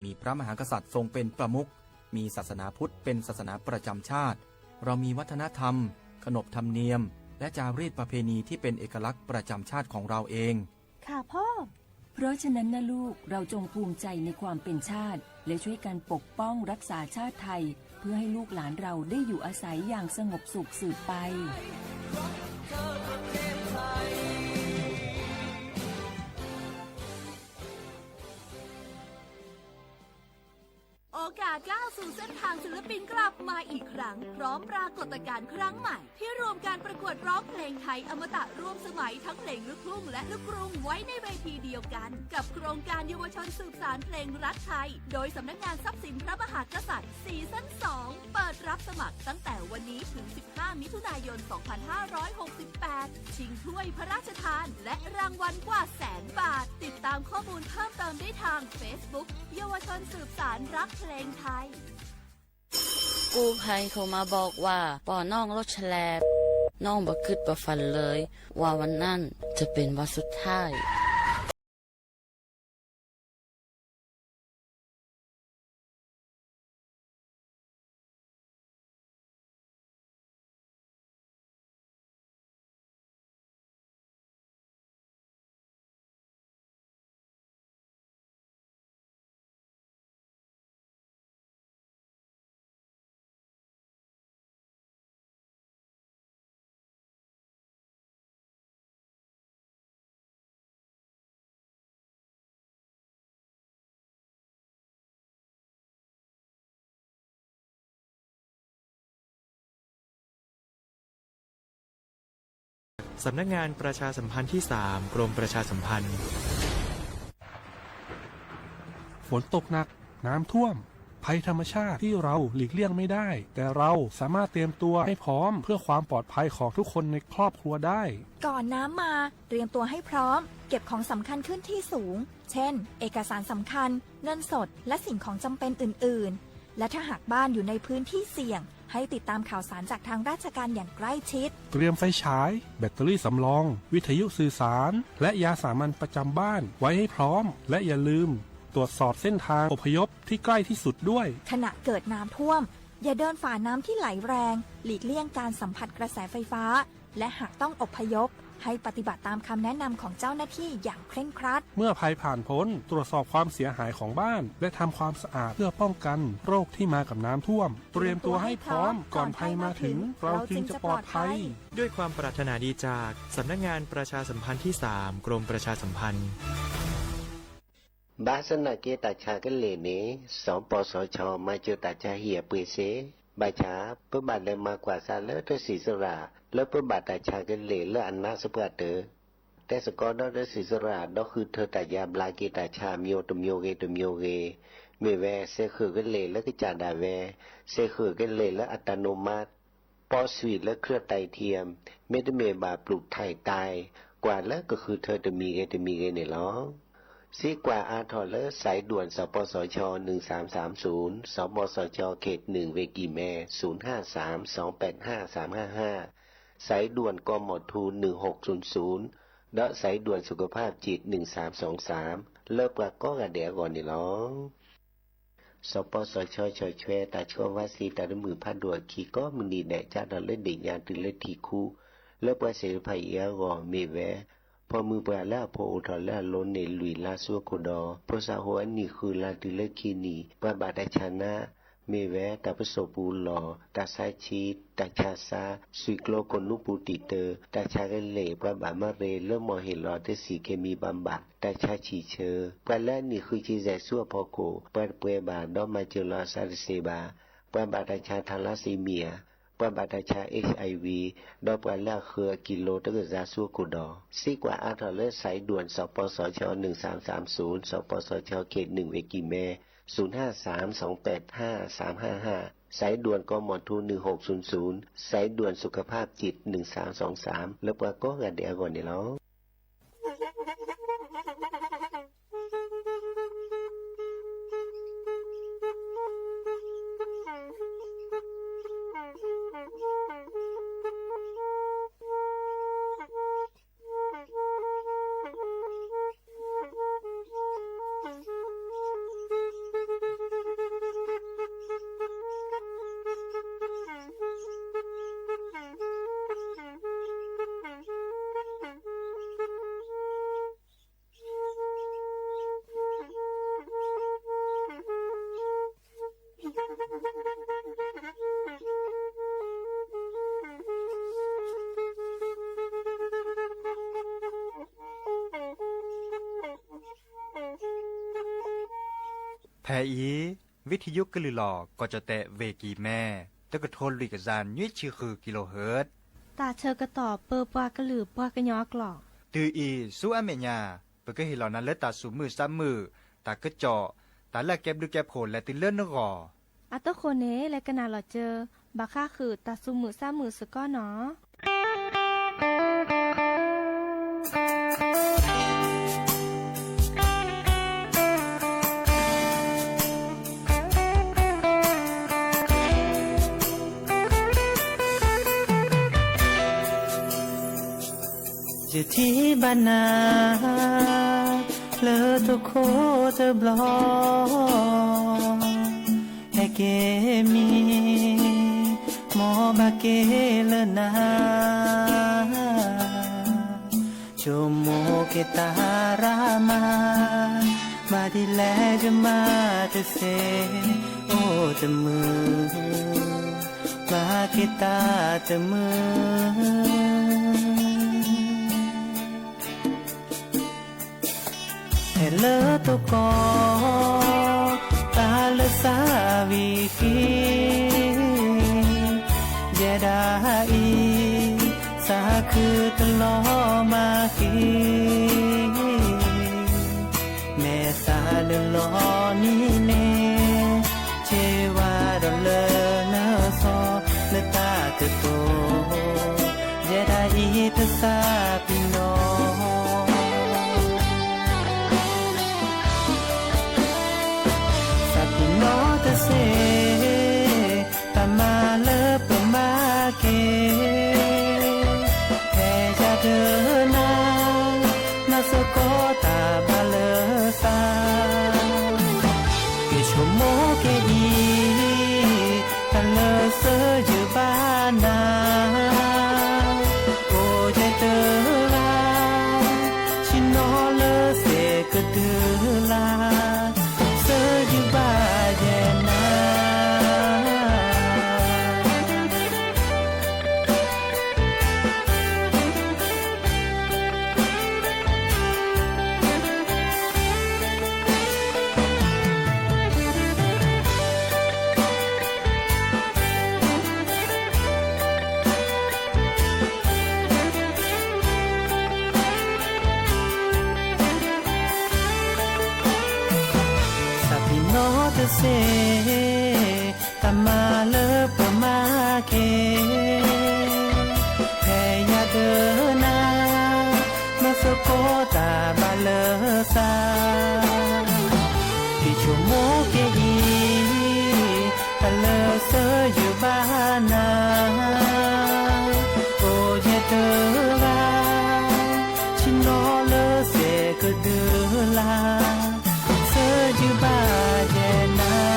มีพระมหากษัตริย์ทรงเป็นประมุข มีศาสนาพุทธเป็นศาสนาประจำชาติ เรามีวัฒนธรรม ขนบธรรมเนียม และจารีตประเพณีที่เป็นเอกลักษณ์ประจำชาติของเราเอง ค่ะพ่อ เพราะฉะนั้นนะลูก เราจงภูมิใจในความเป็นชาติ และช่วยกันปกป้องรักษาชาติไทย เพื่อให้ลูกหลานเราได้อยู่อาศัยอย่างสงบสุขสืบไป โอกาสก้าวสู่เส้นทางศิลปินกลับมาอีกครั้ง พร้อมปรากฏการณ์ครั้งใหม่ ที่รวมการประกวดร้องเพลงไทยอมตะร่วมสมัยทั้งเพลงลูกทุ่งและลูกกรุงไว้ในเวทีเดียวกัน กับโครงการเยาวชนสืบสานเพลงรักไทย โดยสำนักงานทรัพย์สินพระมหากษัตริย์ ซีซั่นสอง เปิดรับสมัครตั้งแต่วันนี้ถึง สิบห้า มิถุนายน สองพันห้าร้อยหกสิบแปด ชิงถ้วยพระราชทาน และรางวัลกว่าแสนบาท ติดตามข้อมูลเพิ่มเติมได้ทาง Facebook เยาวชนสืบสานรักเพลงไทย กู้ภัยโทรมาบอกว่าปอน้องรถแฉลบ น้องบ่คิดบ่ฝันเลย ว่าวันนั้นจะเป็นวันสุดท้าย สำนักงานประชาสัมพันธ์ที่สาม กรมประชาสัมพันธ์ ฝนตกหนัก น้ำท่วม ภัยธรรมชาติที่เราหลีกเลี่ยงไม่ได้ แต่เราสามารถเตรียมตัวให้พร้อมเพื่อความปลอดภัยของทุกคนในครอบครัวได้ ก่อนน้ำมา เตรียมตัวให้พร้อม เก็บของสำคัญขึ้นที่สูง เช่น เอกสารสำคัญ เงินสด และสิ่งของจำเป็นอื่นๆ และถ้าหากบ้านอยู่ในพื้นที่เสี่ยง ให้ติดตามข่าวสารจากทางราชการอย่างใกล้ชิด เตรียมไฟฉาย แบตเตอรี่สำรอง วิทยุสื่อสาร และยาสามัญประจำบ้านไว้ให้พร้อม และอย่าลืมตรวจสอบเส้นทางอพยพที่ใกล้ที่สุดด้วย ขณะเกิดน้ำท่วม อย่าเดินฝ่าน้ำที่ไหลแรง หลีกเลี่ยงการสัมผัสกระแสไฟฟ้า และหากต้องอพยพ ให้ปฏิบัติตามคำแนะนำของเจ้าหน้าที่อย่างเคร่งครัด เมื่อภัยผ่านพ้น ตรวจสอบความเสียหายของบ้าน และทำความสะอาดเพื่อป้องกันโรคที่มากับน้ำท่วม เตรียมตัวให้พร้อมก่อนภัยมาถึง เราจึงจะปลอดภัย ด้วยความปรารถนาดีจากสำนักงานประชาสัมพันธ์ที่สาม กรมประชาสัมพันธ์ ဘၣ်ဆၣ်သနာ်က့တၢ်ဆါကလဲာ်န့ၣ် စီၤပီစီၤခၠီမၤစၢၤတၢ်ဆါဟံၣ်အပှ့ၤစ့ၢ်, ဘၣ်ဆၣ် ပဘၣ်လဲၤမၤကွၢ်ဆၢလၢတၢ်စံးစရၣ် လၢပဘၣ်တၢ်ဆါကလဲာ်လၢအနါစပှၢ်တၢၢ် တဲသကိးဒီးတၢ်စံးစရၣ် ဒီးဃုထၢတၢ်ယါဘျါက့ၤတၢ်ဆါအမျိုးတမျိုးဂ့ၤတမျိုးဂ့ၤ, မ့ၢ်ဝဲ စဲးဃုာ်ကလဲာ်လၢကစၢ်ဒၣ်ဝဲ, စဲးဃုာ်ကလဲာ်လၢအတၢ်နိးမး, ပီဆွံၣ်လၢ เครื่องไตเทียม မ့တမ့ၢ်ဘၣ် ပျူၢ်ထၢၣ်တၢ် ကွၢ်လၢကဃုထၢတမံၤဂ့ၤတမံၤဂ့ၤန့ၣ်လီၤ. စံးကွၢ်အါထီၣ်လၢ สายด่วน สปสช หนึ่งสามสามศูนย์, สปสช เขตหนึ่ง เวกิแม ศูนย์ห้าสาม สองแปดห้า สามห้าห้า, สายด่วน กมธ หนึ่งหกศูนย์ศูนย์ ဒီး สายด่วนสุขภาพจิต หนึ่งสามสองสาม လၢပှၤကိးဂၤဒဲးအဂီၢ်န့ၣ်လီၤ. စီၤပီစီၤခၠီဆီၣ်ထွဲတၢ်ဆှၢဝါစ့တၢ်တမုာ်ဖးဒိၣ်အခံ ကိးမုၢ်နံၤဒဲး ကၢထီၣ်လၢဒ့ၣ်ညါတုၤလၢထံၣ်ခူ လၢပှၤသ့ၣ်တဖၣ်အံၤအဂီၢ် မ့ၢ်ဝဲ ဖိမုၣ်ပှၢ်လၢအဖိအိၣ်ထီၣ်လၢအလိၤန့ၣ် လွံၢ်လါဆူအခိၣ်ဒီး ဖိသၣ်ဟိၣ်အနံၣ်ဃုလါတုၤလၢခံနံၣ် ပှၤဘၣ်တၢ်ဆါနါ မ့ၢ်ဝဲ တၢ်ပစိာ်ပူၤလီၢ်, တၢ်ဆါဆံး, တၢ်ဆါဆါ, ဆွံၣ်ကျိကိၣ်နူပူၤတံာ်တၢ, တၢ်ဆါကလဲာ်, ပှၤဘၣ်မၤရ့လၢမီၢ်ဟ့ၣ်လီၤတဆံး เคมีบำบัด, တၢ်ဆါဆံၣ်ဆၢ, ပှၤလၢအနံၣ်ဃုဆံယဲၢ်ဆူအဖီခိၣ် ပှၤတပှဲၤဘၣ် ဒီးမၤစၢၤလီၤအသးတသ့ဘၣ်, ပှၤဘၣ်တၢ်ဆါ ทาลัสซีเมีย, ပှၤဘၣ်တၢ်ဆါ HIV, ဒီးပှၤလၢအဃၢၤအကံလိတကစၢ်ဆူအခိၣ်ဒီး စံးကွၢ်အါထီၣ်လၢ สายด่วน สปสช หนึ่งสามสามศูนย์, สปสช เขตหนึ่ง เวกิแม ศูนย์ห้าสาม สองแปดห้า สามห้าห้า, สายด่วน กมธ หนึ่งหกศูนย์ศูนย์, สายด่วนสุขภาพจิต หนึ่งสามสองสาม လၢပှၤကိးဂၤဒဲးအဂီၢ်န့ၣ်လီၤ. ဖဲအံၤ ဝံထံယိကလုာ်လီၤ ကီၢ်ကၠီၣ်တဲၣ် ဝ့ၢ်ကံၤမဲ တကထိလွံၢ်ကယၤနွံဆံဃု kilohertz တၢ်ဆၢကတီၢ်ပၢပှၤကလုာ်ပှၤကညီအကျိာ် တုၤအံၤဆူအမဲာ်ညါ ပကဟ့ၣ်လီၤနၤလၢတၢ်သူၣ်မုာ်သးမုာ် တၢ်ကစီၣ် တၢ်လၢအကဲဘျုးကဲဖှိၣ်လဲၤတုၤလၢနဂီၢ် အတဃိန့ၣ် လဲၤကနၣ်လီၤစၢၤ ဘၣ်ဃးဃုာ်တၢ်သူၣ်မုာ်သးမုာ်စ့ၢ်ကီးနီၤ. ယထံၣ်ဘၣ်နၤ လၢတခိၣ်တဘျီ ဟဲက့ၤမံ မ်ဘၣ်က့ၤလၢနၤ ဆိကမိၣ်က့ၤတၢ်ရၤမၤ မၤဒ်လဲၣ်ယမၤတသ့ အိၣ်တမုာ် မၤက့ၤတၢ်တမုာ် ဟဲလၢတကီၢ် တၢ်လၢသးဝံၤဃံ ယဲဒၣ်အံၤ သးခုတလီၤမၤဃံ မဲာ်သးလၢလီၤနံၤန့ၣ် ဆ့ဝါဒီးလၢနစီ လၢတၢ်ကတိၤ ယဲဒၣ်အံၤတသးပ့ၤနီၣ် သးပ့ၤနီၣ်တသ့ တၢ်မၤလၢပမၤက့ၤ ဖဲယၤဒီးနၤ မၤသကိးတၢ်ဘၣ်လၢသး ယဆိကမိၣ်က့ၤအံၤ တၢ်လၢသုးယုၢ်ဘၣ်နၤ အိၣ်ယဲၢ်တဂၤ ဆ့ၣ်နီၤလၢသ့ၣ်ကဒုလၢ် သုးယုၢ်ဘၣ်ယဲၢ်နၤ သးပ့ၤနီၣ်တသ့ တၢ်မၤလၢပမၤက့ၤ ဖဲယၤဒီးနၤ မၤသကိးတၢ်ဘၣ်လၢသး ယဆိကမိၣ်က့ၤအံၤ တၢ်လၢသုးယုၢ်ဘၣ်နၤ အိၣ်ယဲၢ်တဂၤ ဆ့ၣ်နီၤလၢသ့ၣ်ကဒုလၢ် သုးယုၢ်ဘၣ်ယဲၢ်နၤ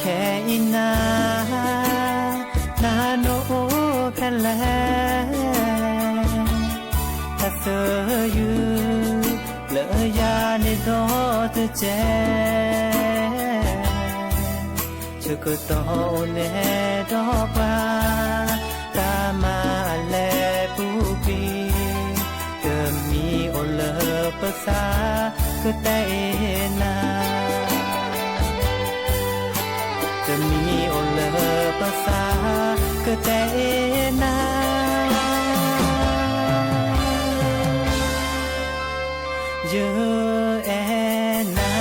ခဲအံၤနၤ နၤနအိၣ်ဖဲလဲၣ် တၢ်သုးယုၢ်လၢယၤန့ၣ်ဒီးတကဲ ဆၢကတီၢ်အိၣ်န့ၣ်ဒီးပှၤ တၢ်မၤအလဲၤပူၤကွံာ် တမံၤအိၣ်လၢပသးကတဲအ့ၣ်နၤ တမံၤအိၣ်လၢပသးကတဲအ့ၣ်နၤ ယအဲၣ်နၤ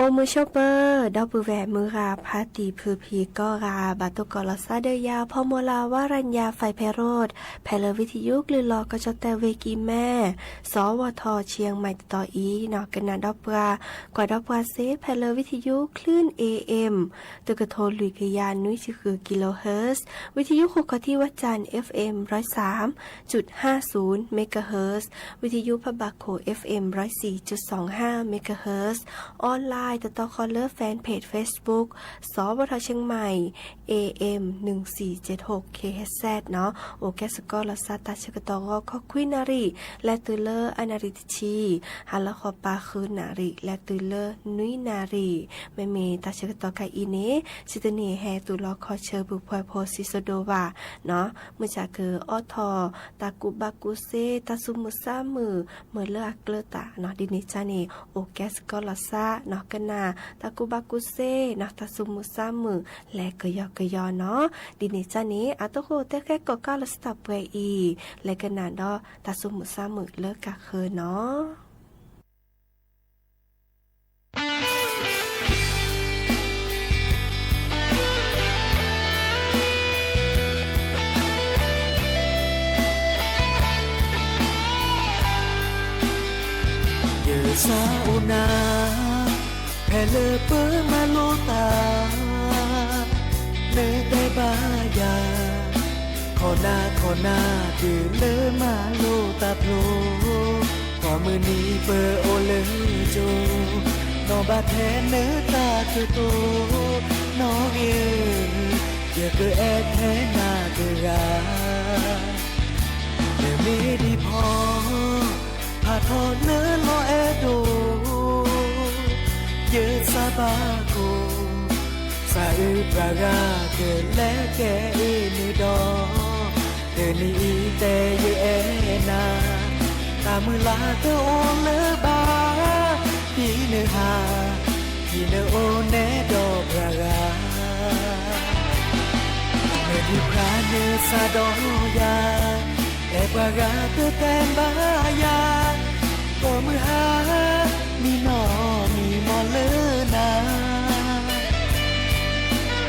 အိၣ်မုာ်ဆိးပၢၤ ဒီပုၢ်ဝဲၢ်မုၢ်ဂၤဖါတံၢ်ဖုဖံကိးဂၤ ဘၣ်တိၢ်ကီးလီၤသးဒီးယၤ ဖီမီၤလၤ ဝါရညါ ဖဲဖဲရိၣ် ဖဲလၢဝံထယုကလုၢ်လီၤ ကီၢ်ကၠီၣ်တဲၣ်ဝ့ၢ်ကံၢ်မဲ စီၤဝီၤထီၣ် ဆံယဲၢ်မံးတတီၤအံၤနီၤ ကနၣ်ဒီးပှၤ ကွၢ်ဒီးပှၤစ့ ဖဲလၢဝံထယု คลื่น เอเอ็ม တကထိလွံၢ်ကယၤနွံဆံဃု กิโลเฮิรตซ์, ဝံထယုဃုခီၣ်ထံးဝဲၢ်စၣ် เอฟเอ็ม ร้อยสามจุดห้าศูนย์ เมกะเฮิรตซ์, ဝံထယုဖးဘၣ်ခိၣ် เอฟเอ็ม ร้อยสี่จุดสองห้า เมกะเฮิรตซ์,ออนไลน์ တတီၤဃီလၢ แฟนเพจเฟซบุ๊ก စီၤဝီၤထီၣ်เชียงใหม่ เอเอ็ม หนึ่งสี่เจ็ดหก เคเอชเอส နီၤ အိၣ်ကဲစ့ၢ်ကီးလီၤသး တၢ်ဆၢကတီၢ်ဂီၤ ခီခွံနၣ်ရံၣ် လဲၤတုၤလၢအနၣ်ရံၣ်တဆံ, ဟါလီၤဃီၤပၤဃုနၣ်ရံၣ် လဲၤတုၤလၢနွံနၣ်ရံၣ်, မ့မ့ၢ်တၢ်ဆၢကတီၢ်ခဲအံၤန့ၣ် ဆံတနံၣ်ဟဲတူၢ်လီၤခီဆၢ ပူၤဖှဲဖိ စံးစိဒိၣ်ဘၣ်နီၤ မုၢ်ဆါကအိးထီၣ် တၢ်ကူၣ်ဘၣ်ကူၣ်စ့ တၢ်သူၣ်မုာ်သးမုာ် မ့ၢ်လၢအကျၢၤသးနီၤ ဒ်န့ၣ်အံၤန့ၣ် အိၣ်ကဲစ့ၢ်ကီးလီၤသးနီၤ ကနၣ် တၢ်ကူၣ်ဘၣ်ကူၣ်စ့နီၤ တၢ်သူၣ်မုာ်သးမုာ် လဲၤကယီကယီနီၤ ဒ်န့ၣ်အံၤန့ၣ် အတၢ်ဃိတဲဃဲကိးကးလီၤစ့ၢ်တၢ်ပှဲၤအံၤ လဲၤကနၣ်ဒီး တၢ်သူၣ်မုာ်သးမုာ်လၢကဃၢၤနီၤ ယသးအိၣ်နၤ ဖဲလၢပမၤလိတၢ် နတဲဘၣ်ယၤ ခိၣ်နၢ်ခိၣ်နၢ် တုၤလၢမၤလိတၢ်ဖျိ ကိးမုၢ်နံၤပအိၣ်လၢကၠိ နီၢ်ဘၣ်ထဲနတၢ်ကတိၤ နီၢ်ဂ့ၤဧၢ ယကအဲၣ်ထဲနၤတဂၤ နမ့ၢ်ဒံးဖီ ဖးထီနလီၤအဲၣ်ဒိၣ် ယသးဘၣ်ကိၢ် သးအုးပှၤဂၤကလဲၤကဲအ့ၣ်န့ၣ်ဒီး တနံၤအံၤတဲယအဲၣ်နၤ တၢ်မုၢ်လၢ်တအိၣ်လၢၤဘၣ် ဒ်နဟး ဒ်နအိၣ်နဲဒီးပှၤဂၤ နဒုးဖျါနသးဒီးယၤ အဲၣ်ပှၤဂၤတတဲဘၣ်ယၤ ကိးမုၢ်ဟါ မံနီၢ်မံမီၢ်လၢနၤ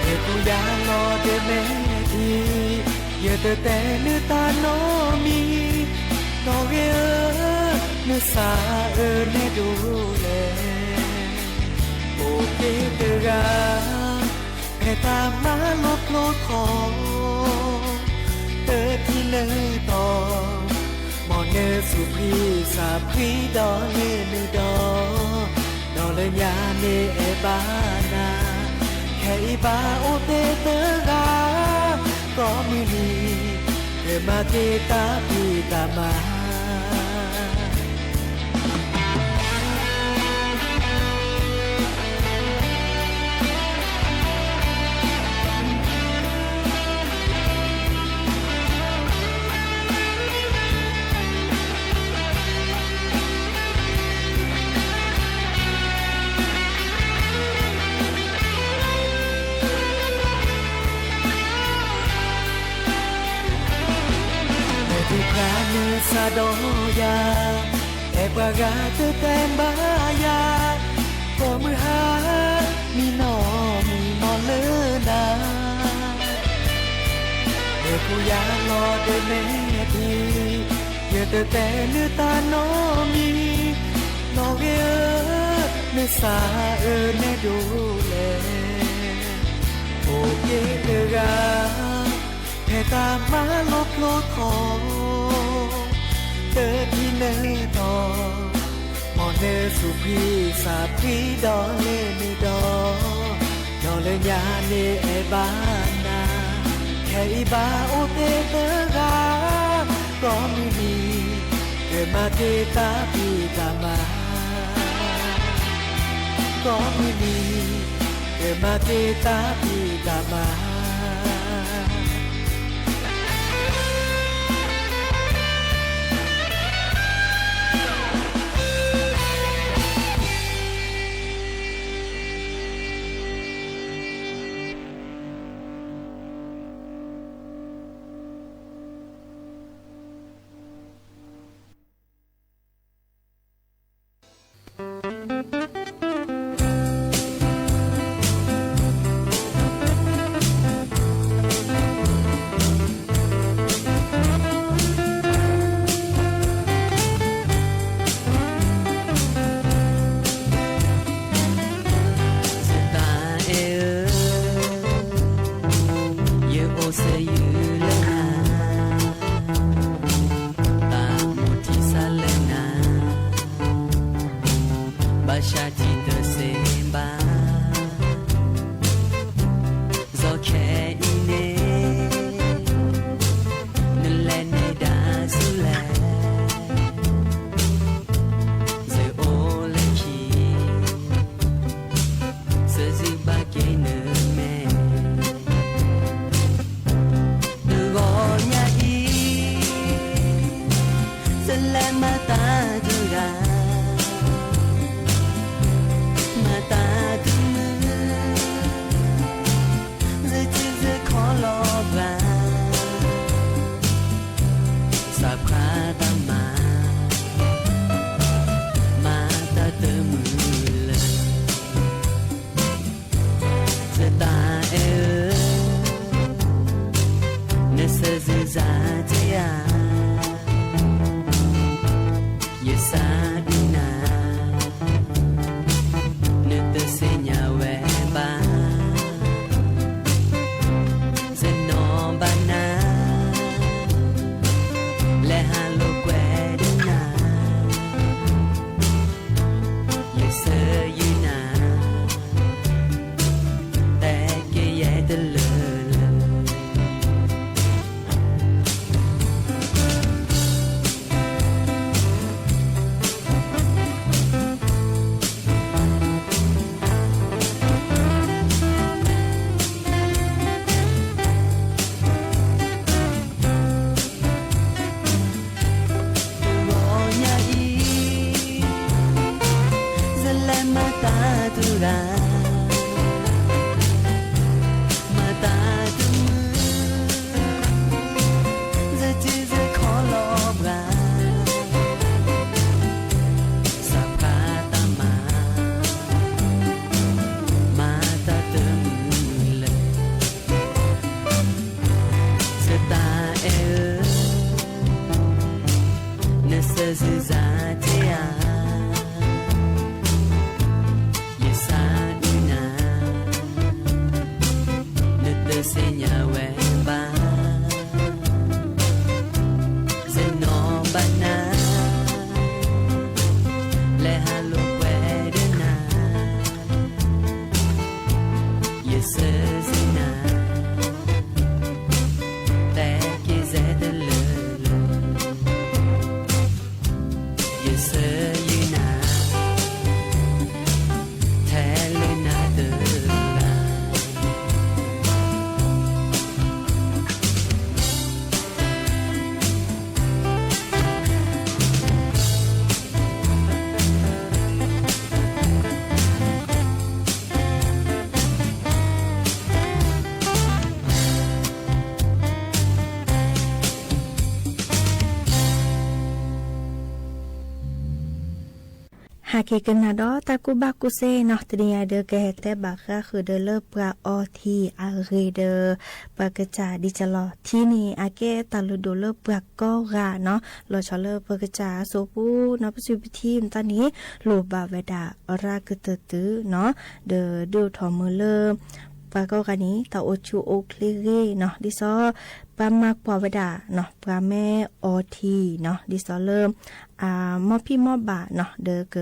နကူယၤလီၤဒဲးမဲာ်ထံ ယတတဲနတၢ်နီတမံၤ နီၢ်ဂ့ၤဧၢ နသးအၢနဲဒိၣ်လဲၣ် အိၣ်က့ၤတဂၤ ဖဲတၢ်မၤလိကျိထီၣ် တထံၣ်နတီၢ် မ်နသူၣ်ဖှံသးဖှံဒီးန့ၢ်နုာ်ဒီး ဒီးလၢညါန့ၣ်အဲၣ်ဘၣ်နၤ ခဲအံၤဘၣ်အိၣ်တ့ၢ်တဂၤ ကိးမုၢ်နံၤ ကမၤက့ၤတၢ်ဖံးတၢ်မၤ နဒုးဖျါနသးဒီးယၤ အဲၣ်ပှၤဂၤတတဲဘၣ်ယၤ ကိးမုၢ်ဟါ မံနီၢ်မံမီၢ်လၢနၤ နကူယၤလီၤဒဲးမဲာ်ထံ ယတတဲနတၢ်နီတမံၤ နီၢ်ဂ့ၤဧၢ နသးအၢနဲဒိၣ်လဲၣ် အိၣ်က့ၤတဂၤ ဖဲတၢ်မၤလိကျိထီၣ် တထံၣ်နတီၢ် မ်နသူၣ်ဖှံသးဖှံဒီးန့ၢ်နုာ်ဒီး ဒီးလၢညါန့ၣ်အဲၣ်ဘၣ်နၤ ခဲအံၤဘၣ်အိၣ်တ့ၢ်တဂၤ ကိးမုၢ်နံၤ ကမၤက့ၤတၢ်ဖံးတၢ်မၤ ကိးမုၢ်နံၤ ကမၤက့ၤတၢ်ဖံးတၢ်မၤ ဆါထံတစ့ဘၣ်, စီၤခဲအံၤန့ၣ် နလဲၤန့ၢ်ဒၣ်ဆူလဲၣ်, ယအိၣ်လၢခံ စၢၤစံးဘၣ်က့ၤနမဲာ်, တဂီၤညါအံၤ ယလဲၤမၤတၢ်တဂၤ, မၤတၢ်တမုာ်, ယထံၣ်ယခီလီၤပှၤ, စးဖှါတၢ်မၤ, မၤတၢ်တမုာ်လၢ ယတၢ်အဲၣ်ဧၢ, နစၢၤစံးစါတ့ၢ်ဧါ, ယစၢ်ဒုးနၤ, နတသ့ၣ်ညါဝဲဘၣ်, ယနီၢ်ဘၣ်နၤ, လဲၤဟးလိာ်ကွဲဒီးနၤ ယစၢၤယုၢ်နၤ, တဲက့ၤယဲတလၢလၢ တဂီၤညါအံၤ ယလဲၤမၤတၢ်တဂၤ, မၤတၢ်တမုာ်, ယထံၣ်ယခီလီၤပှၤ, စးဖှါတၢ်မၤ, မၤတၢ်တမုာ်လၢ ယတၢ်အဲၣ်ဧၢ, နစၢၤစံးစါတ့ၢ်ဧါ, ယစၢ်ဒုးနၤ, နတသ့ၣ်ညါဝဲဘၣ်, ယနီၢ်ဘၣ်နၤ, လဲၤဟးလိာ်ကွဲဒီးနၤ ယစၢၤစံးနၤ, တဲက့ၤယဲတလၢလၢ, ယစၢၤယုၢ်နၤ, ထဲလၢနၤတဂၤ ဟဲက့ၤကနၣ်ဒီးတၢ်ကူၣ်ဘၣ်ကူၣ်သ့နီၤ, တနံၤအံၤဒီး ကဟဲတဲဘၣ်ဃးဃုာ်ဒီးလၢပှၤအီထံအဂ့ၢ်ဒီး ပှၤကစၢ်ဒ်လဲၣ်လီၤ. ထံန့ၣ် အကဲတၢ်လုၢ်ဒိၣ်လၢပှၤကိးဂၤနီၤ, လီၤဆီလၢပကစၢ်အစိၤပူၤနီၤ, ပစုပထံမတၤန့ၣ် လိၣ်ဘၣ်ဝဲဒၣ်အရၢကတၢၢ်တုၤနီၤ, ဒီးဒုးအိၣ်ထီၣ်မုာ်လၢ ပှၤကိးဂၤန့ၣ် တၢ်အိၣ်ဆူၣ်အိၣ်ချ့ဂ့ၤနီၤ, ဒ်သိး ပှၤမၤကွၢ်ဝဲဒၣ်နီၤ, ပှၤမ့ၢ်အီထံနီၤ, ဒ်သိးလၢ အ မ်ဖံးမ်ဘၣ်နီၤ, ဒီးက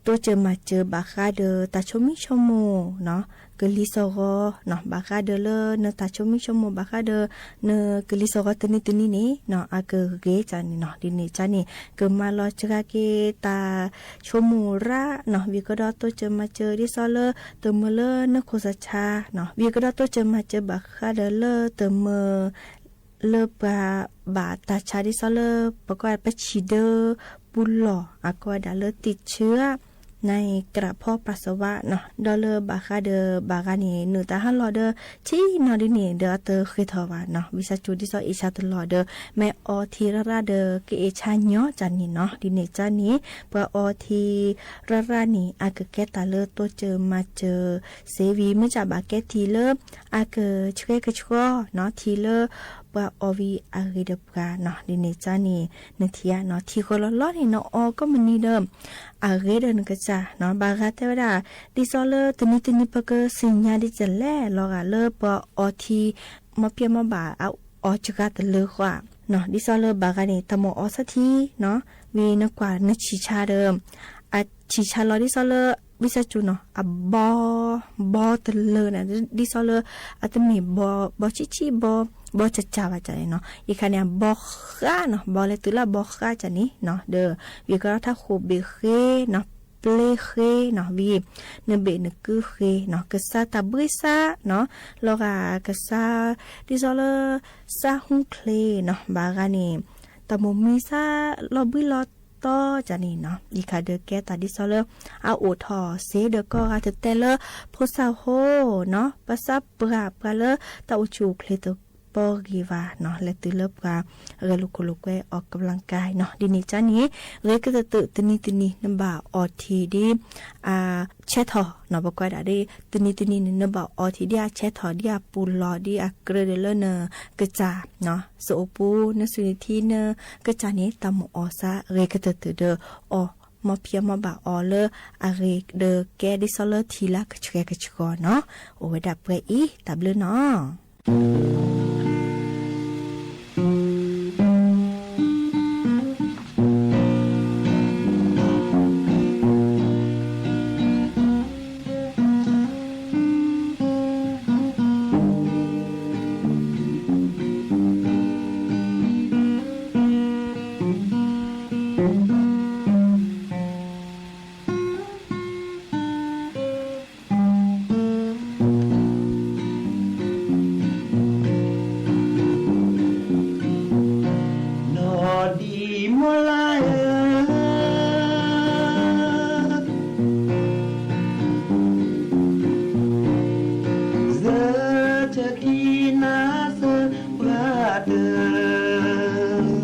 တိစၢၤမၤစၢၤဘၣ်ဃးဒီးတၢ်ဆိမိၣ်ဆိကမိၣ်နီၤ, ကလံၤသီၣ်ဂီၤနီၤ, ဘၣ်ဃးဒီးလၢနတၢ်ဆိမိၣ်ဆိကမိၣ်ဘၣ်ဃးဒီး နကလံၤသီၣ်ဂီၤတနံၤတနံၤန့ၣ်နီၤ, အကဂ့ၤကၢ်န့ၣ်နီၤ, ဒ်န့ၣ်ကၢ်န့ၣ် ကမၤလီၤစှၤက့ၤတၢ်ဆိကမိၣ်ရၣ်နီၤ, ဝံၤကဒီးတိစၢၤမၤစၢၤဒ်သိးလၢ တမုာ်လၢနခိၣ်သးဆါနီၤ, ဝံၤကဒီးတိစၢၤမၤစၢၤဘၣ်ဃးဒီးလၢတမုာ် လၢပှၤဘၣ်တၢ်ဆါဒ်သိးလၢ ပကိးပဆံးဒၢပူၤလီၢ် အကိးဝဲဒၣ်လၢတံာ်ဆၢ နအံၤကြၢးဖီပာ်စီၤဝါနီၤ, ဒီးလၢဘၣ်ဃးဒီးဘၣ်ဂၤန့ၣ် နုာ်တၢ်ဟးလီၤဒီး ထံနီၤဒ်န့ၣ်ဒီးအတဃ့ၢ်ထီၣ်ဘၣ်နီၤ, ဝံသးစူၤဒ်သိးအ့ၣ်ဆါတလီၤဒီး မ့ၢ်အီထံရၣ်ရၣ်ဒီး ကအ့ၣ်ဆါညီကၢ်န့ၣ်နီၤ, ဒ်န့ၣ်ကၢ်န့ၣ် ပှၤအီထံရၣ်ရၣ်န့ၣ် အကကဲတၢ်လၢတိစၢၤမၤစၢၤ စ့ဝံၤ မ့ၢ်စၢ်ဘၣ်ကဲထံလၢ အကဆှဲကဆှီနီၤ, ထံလၢပှၤအီဝံၤအဂ့ၢ်ဒီးပှၤနီၤ, ဒ်န့ၣ်ကၢ်န့ၣ် နထံၣ်ဧါနီၤ, ထံဃီလီၤလီၤန့ၣ် နအီကိးမုၢ်နံၤဒီး အဂ့ၤဒီးနကစၢ်နီၤ, ဘၣ်ဃးတဲဝဲဒၣ် ဒ်သိးလၢတနံၤတနံၤ ပကသ့ၣ်ညါဒ်လဲၣ်လီၤဂာ်လၢပှၤအီထံ မ်ဖံးမ်ဘၣ်အအီစှၤတလၢဃီနီၤ, ဒ်သိးလၢဘၣ်ဂၤန့ၣ် တၢ်မၤအီဆၢထံနီၤ, ဝံၤနကွၢ်နဆံးဆါဒီး အဆံးဆါလီၤဒ်သိးလၢ ဝံသးစူၤနီၤ အဘီ ဘီတလၢန့ၣ် ဒ်သိးလၢ အတမ့ၢ်ဘီ ဘီဆံးဆံး ဘီ ဘီစၢ်စၢ်ဘၣ်န့ၣ်နီၤ. ယခါန့ၣ် အဘီဃါနီၤ ဘီလဲၤတုၤလၢအဘီဃါန့ၣ်နီၤ ဒီး ယကထီၣ်ထၣ်ဃိးဘ့ၣ်ဃ့နီၤ ပျ့ဃ့နီၤ ဝံၤ နဘ့ၣ်နကုဃ့နီၤ ကစၢ်တၢ်ဘှံးစၢ်နီၤ လီၤဂာ်ကစၢ် ဒ်သိးလၢ စၢ်ဟူချ့နီၤ ဘၣ်ဂၤန့ၣ် တၢ်မိၣ်မံစၢ်လီၤဘှံးလီၤတီၤန့ၣ်နီၤ. ယခါဒီးကဲတၢ်ဒ်သိးလၢ အအိၣ်ထီၣ်စ့ဒီးကိးဂၤတတဲလၢ ဖိသၣ်ဟိနီၤ ပစၢ်ပှၤ ပှၤလၢတၢ်အိၣ်ဆူၣ်အိၣ်ချ့တပီၢ်ဂ့ၤဘၣ်နီၤ လဲၤတုၤလၢပှၤဂဲၤလိာ်ခိၣ်လိာ်ကွဲ အီၣ်ကဘျံးကါနီၤ. ဒ်န့ၣ်ကန့ၣ် ဂ့ၤကတၢၢ်တနံၤတနံၤ နဘၣ်အီထံဒ် အဆဲးထီၣ်နီၤ ပကွၢ်ဒၣ်ဒ် တနံၤတနံၤန့ၣ် နဘၣ်အီထံဒ်အဆဲးထီၣ် ဒ်အပူၤလီၤ ဒ်အကြၢးဒီးလၢနကစၢ်နီၤ စအိၣ်ပူၤ နစုနထံ နကစၢ်န့ၣ် တၢ်မိၣ်အီၣ်စၢ် ဂ့ၤကတၢၢ်တၢၢ်ဒီး အီၣ် မီဖံးမီဘၣ်အီၤလၢအဂ့ၤဒီးကဲဒ်သိးလၢထံလၢကဆှဲကဆှီနီၤ. အိၣ်ဝဲဒၣ်ပှဲၤအံၤ တၢ်ဘျုးနီၤ. နီၢ်ဒံၣ်မိၢ်လါဧၢ, ယဆၢထံနၤစၢၤပှၤတၢၢ်,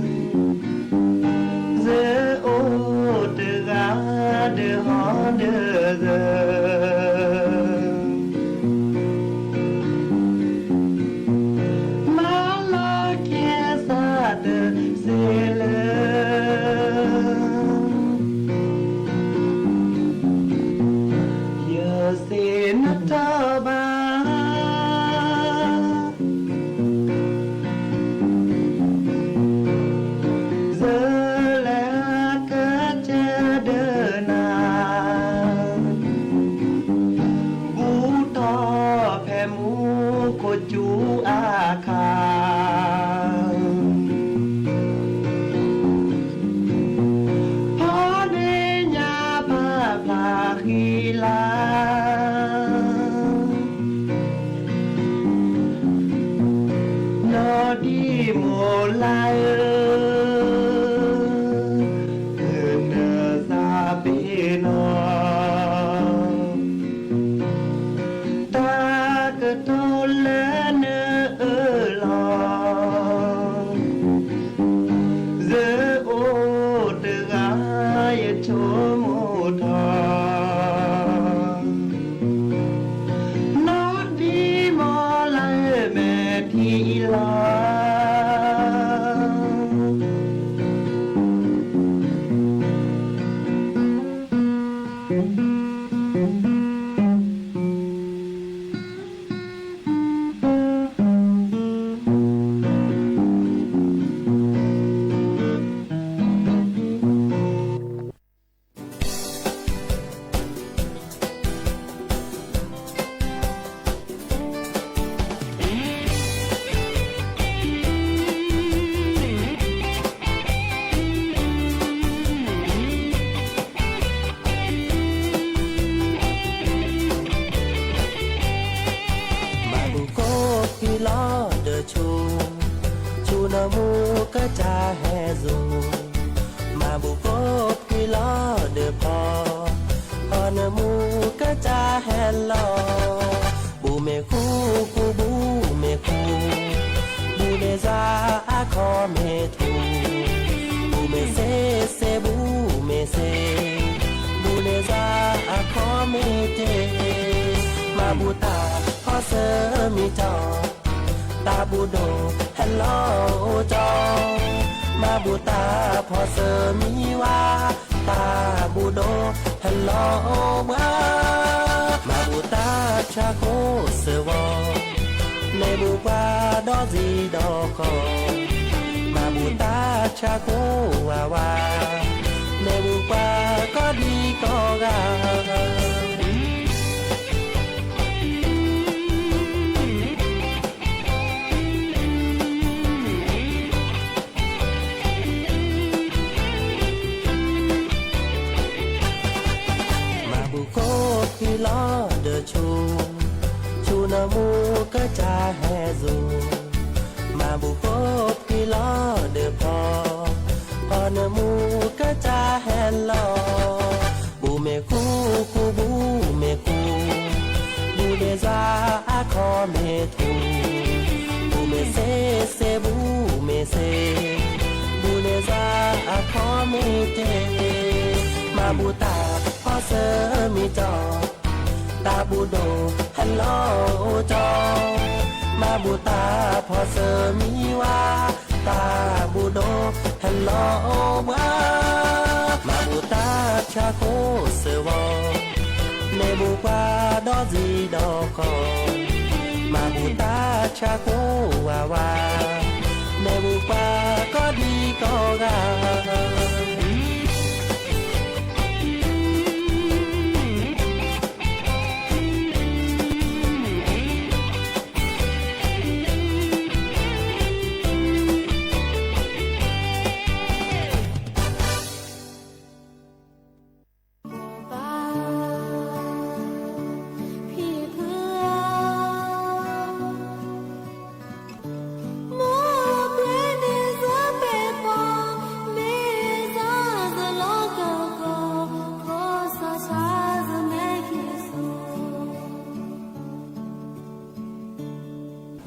ယအိၣ်တဂၤဒီးဟီဒီးယၢၤ မၤလီၤကဲစးတစ့လၢ ယစ့နထီၣ်ဘၣ် ယလဲၤကစၢၢ်ဒီးနၤ ဘူးထီၣ်ဖဲမူခိၣ်စူၤအခါ ဖီန့ၢ်ညါပာ်ဖျါဃံလၤ နီၢ်ဒံၣ်မိၢ်လါဧၢ, နသးပ့ၤနီၣ် တၢ်ကတိၤလၢနအၢၣ်လီၤ ယအိၣ်တဂၤယဆိကမိၣ်ထီၣ် နီၢ်ဒံၣ်မိၢ်လါဧၢ မဲာ်ထံလီၤ. မၤဘူၣ်ကိးဖှံလီၤဒီးဆူ, ဆူနမူကစၢ်ဟဲစိၤ, မၤဘူၣ်ကိးဖှံလီၤဒီးဖီ, ဖီနမူကစၢ်ဟဲလီၤ, ဘူၣ်မ့ၢ်ဃူဃူ ဘူၣ်မ့ၢ်ဃူ, ဘူၣ်န့ၢ်စၢ်အခီၣ်မ့ၢ်ထူ, ဘူၣ်မ့ၢ်စ့စ့ ဘူၣ်မ့ၢ်စ့, ဘူၣ်န့ၢ်စၢ်အခီၣ်မ့ၢ်တ့, မၤဘူၣ်တၢ်ဖီစၢၤမံၤတီၢ်, တၢ်ဘူၣ်ဒိၣ်ဟဲလီၤအိၣ်ကၠီ, မၤဘူၣ်တၢ်ဖီစၢၤမံၤဝါ, တၢ်ဘူၣ်ဒိၣ်ဟဲလီၤအိၣ်ဘှါ, မၤဘူၣ်တၢ်ဆါခိၣ်စၢၤဝီ, မ့ၢ်ဘူၣ်ပှၤဒီးစံးဒီးကီ, မၤဘူၣ်တၢ်ဆါခိၣ်ဝါဝါ, မ့ၢ်ဘူၣ်ပှၤကီ ဒ်ကီၢ်ဂၤ မၤဘူၣ်ကိးဖှံလီၤဒီးဆူ, ဆူနမူကစၢ်ဟဲစိၤ, မၤဘူၣ်ကိးဖှံလီၤဒီးဖီ, ဖီနမူကစၢ်ဟဲလီၤ, ဘူၣ်မ့ၢ်ဃူဃူဘူၣ်မ့ၢ်ဃူ, ဘူၣ်န့ၢ်စှၤအခီၣ်မ့ၢ်ထူ, ဘူၣ်မ့ၢ်စ့စ့ ဘူၣ်မ့ၢ်စ့, ဘူၣ်န့ၢ်စှၤအခီၣ်မ့ၢ်တ့, မၤဘူၣ်တၢ်ဖီစၢၤမ့ၢ်တီ, တၢ်ဘူၣ်ဒိၣ်ဟဲလီၤအိၣ်တီ, မၤဘူၣ်တၢ်ဖီစၢၤမ့ၢ်ဝါ, တၢ်ဘူၣ်ဒိၣ်ဟဲလီၤအိၣ်ဘှါ, မၤဘူၣ်တၢ်ဆါကိးစၢၤဝီၤ, မ့ၢ်ဘူၣ်ပှၤဒီးစံးဒီးကီး, မၤဘူၣ်တၢ်ဆါကိးဝးဝး, မ့ၢ်ဘူၣ်ပှၤကီၢ်ဒံကီၢ်ဂၤ ဒီ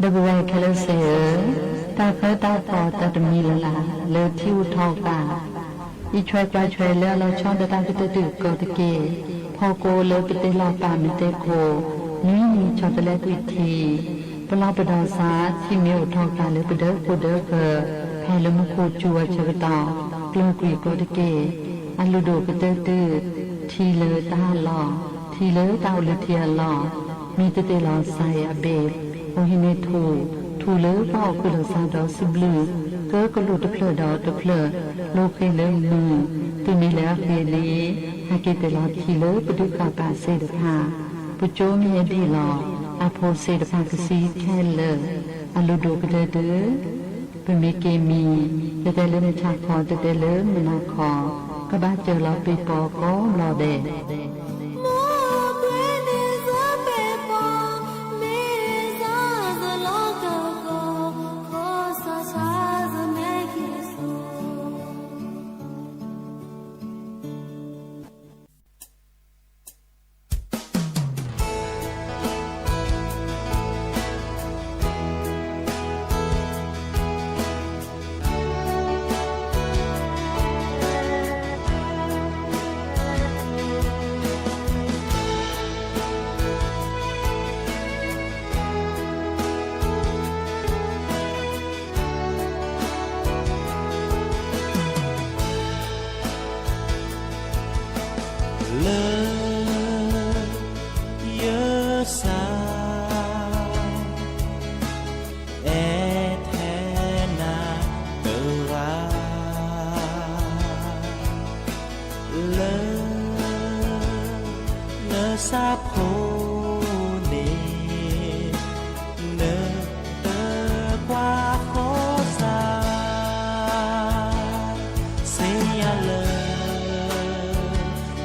ပုၢ်ဝဲၢ်ခဲလၢာ်သ့ၣ်ဧၢ, တၢ်ဃၢတၢ်ဃီၤတၢ်တမံၤလၢ်လၢ်လၢထံအိၣ်ထီၣ်ဘၣ်, အံးထွဲကွၢ်ထွဲလၢအလီၤဆီဒၣ်တၢ်ကတၢၢ်တကီၢ်တက့ၢ်, ဖီကိးလၢပတဲလီၤပာ်မ့ၢ်တဲခိၣ်, နွံနံၤဆီတလဲကွံာ်ထံ, ပလီၢ်ပဒီးစါ ထံမ့ၢ်အိၣ်ထီၣ်ကးလၢပဒၢးကိးဒၢးဃၢၤ, ဖဲလၢမူခိၣ်စူၤဝဲဆၢကတီၢ်, ကျၢၤကွံာ်ကိးတက့ၢ်, အလုၢ်ဒိၣ်ကတၢၢ်တု, ထံလၢတၢ်ဟးလီၢ်, ထံလၢတၢ်အိၣ်လၢထံအလီၢ်, မ့ၢ်တတဲလီၤစါအံၤအဘ့ၣ်, အိၣ်ဟံးန့ၢ်ထူၣ်, ထူၣ်လၢပှၤအိၣ်ဃုာ်လီၤစါဒီးစံးဘျုး, ကၢကလိာ်တဖျၢၣ်ဒီးတဖျၢၣ်, လိဃ့လၢမုၢ်, တုၤမ့ၢ်လၢအဃ့လံ, ဟဲက့ၤတဲလီၤထံလၢပဒုးဃာ်ပာ်သ့ၣ်တဖၣ်, ပကၠိမ့ၢ်အဒံၣ်လီၤ, အဖိသ့ၣ်တဖၣ်ကသံခဲလၢာ်, အလုၢ်ဒိၣ်ကတၢၢ်တု, ပမ့ၢ်က့ၤမံၤ, တတဲလၢနဆၣ်ခီ, တတဲလၢနနၢ်ခီ, ကဘၣ်စၢၤလီၤပ့ၤပီၤကိးဘျီဒဲး. Love yourself. အဲထဲနၤတဂၤ လၢ လၢဆၣ်ဖိန့ၣ် နတကွၢ်ဃီစၢ် စ့ယၤလၢ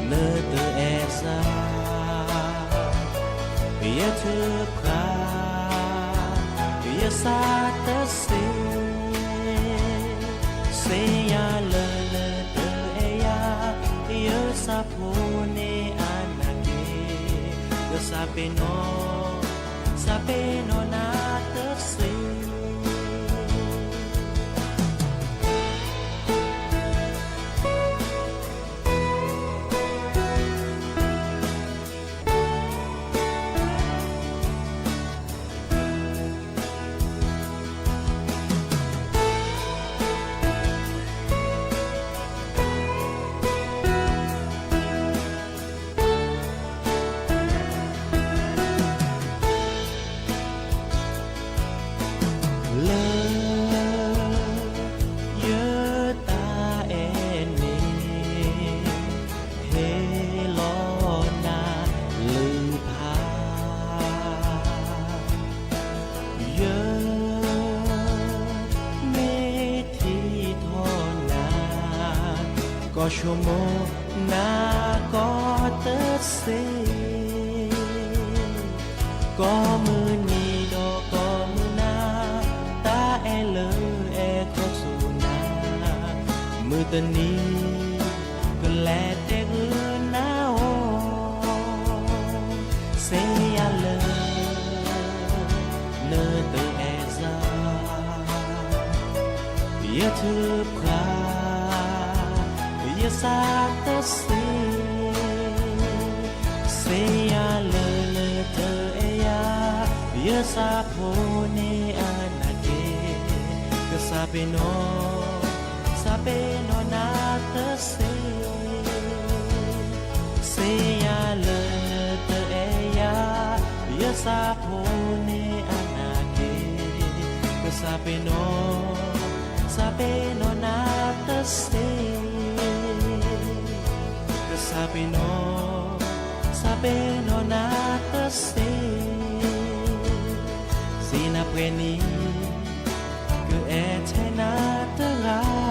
နတအဲၣ်စၢ် ယထုကဖၣ် ယစၢ်တစ့ စ့ယၤလၢနတအဲၣ်ယၤ ယဆၣ်ဖိန့ၣ်အနၢ်က့ ကစၢ်ပ့ၤနီၣ် စၢ်ပ့ၤနီၣ်နၤတစ့ ကီၢ်ဆိကမိၣ်နၤကီၢ်တစ့, ကိးမုၢ်နံၤဒီးကိးမုၢ်နၤ, တၢ်အဲၣ်လၢအဲၣ်ခီဆူနၤ, မုၢ်တနံၤ ကလဲၤတဲဂုာ်နၤအီၤ, စ့ယၤလၢ နတအဲၣ်စၢ် ယထုးဖှး ယသးတစ့, စ့ယၤလၢနတအဲၣ်ယၤ ယသးဖိန့ၣ်အနာ်က့ၢ်, ကစၢ်ပ့ၤနီၣ် စၢ်ပ့ၤနီၣ်နၤတစ့ စ့ယၤလၢနတအဲၣ်ယၤ ယသးဖိန့ၣ်အနာ်က့ၢ်, ကစၢ်ပ့ၤနီၣ် စၢ်ပ့ၤနီၣ်နၤတစ့, ကစၢ်ပ့ၤနီၣ် စၢ်ပ့ၤနီၣ်နၤတစ့, စ့နၤပှဲၤန့ၣ် ကအဲၣ်ထဲနၤတဂၤဧိၤ.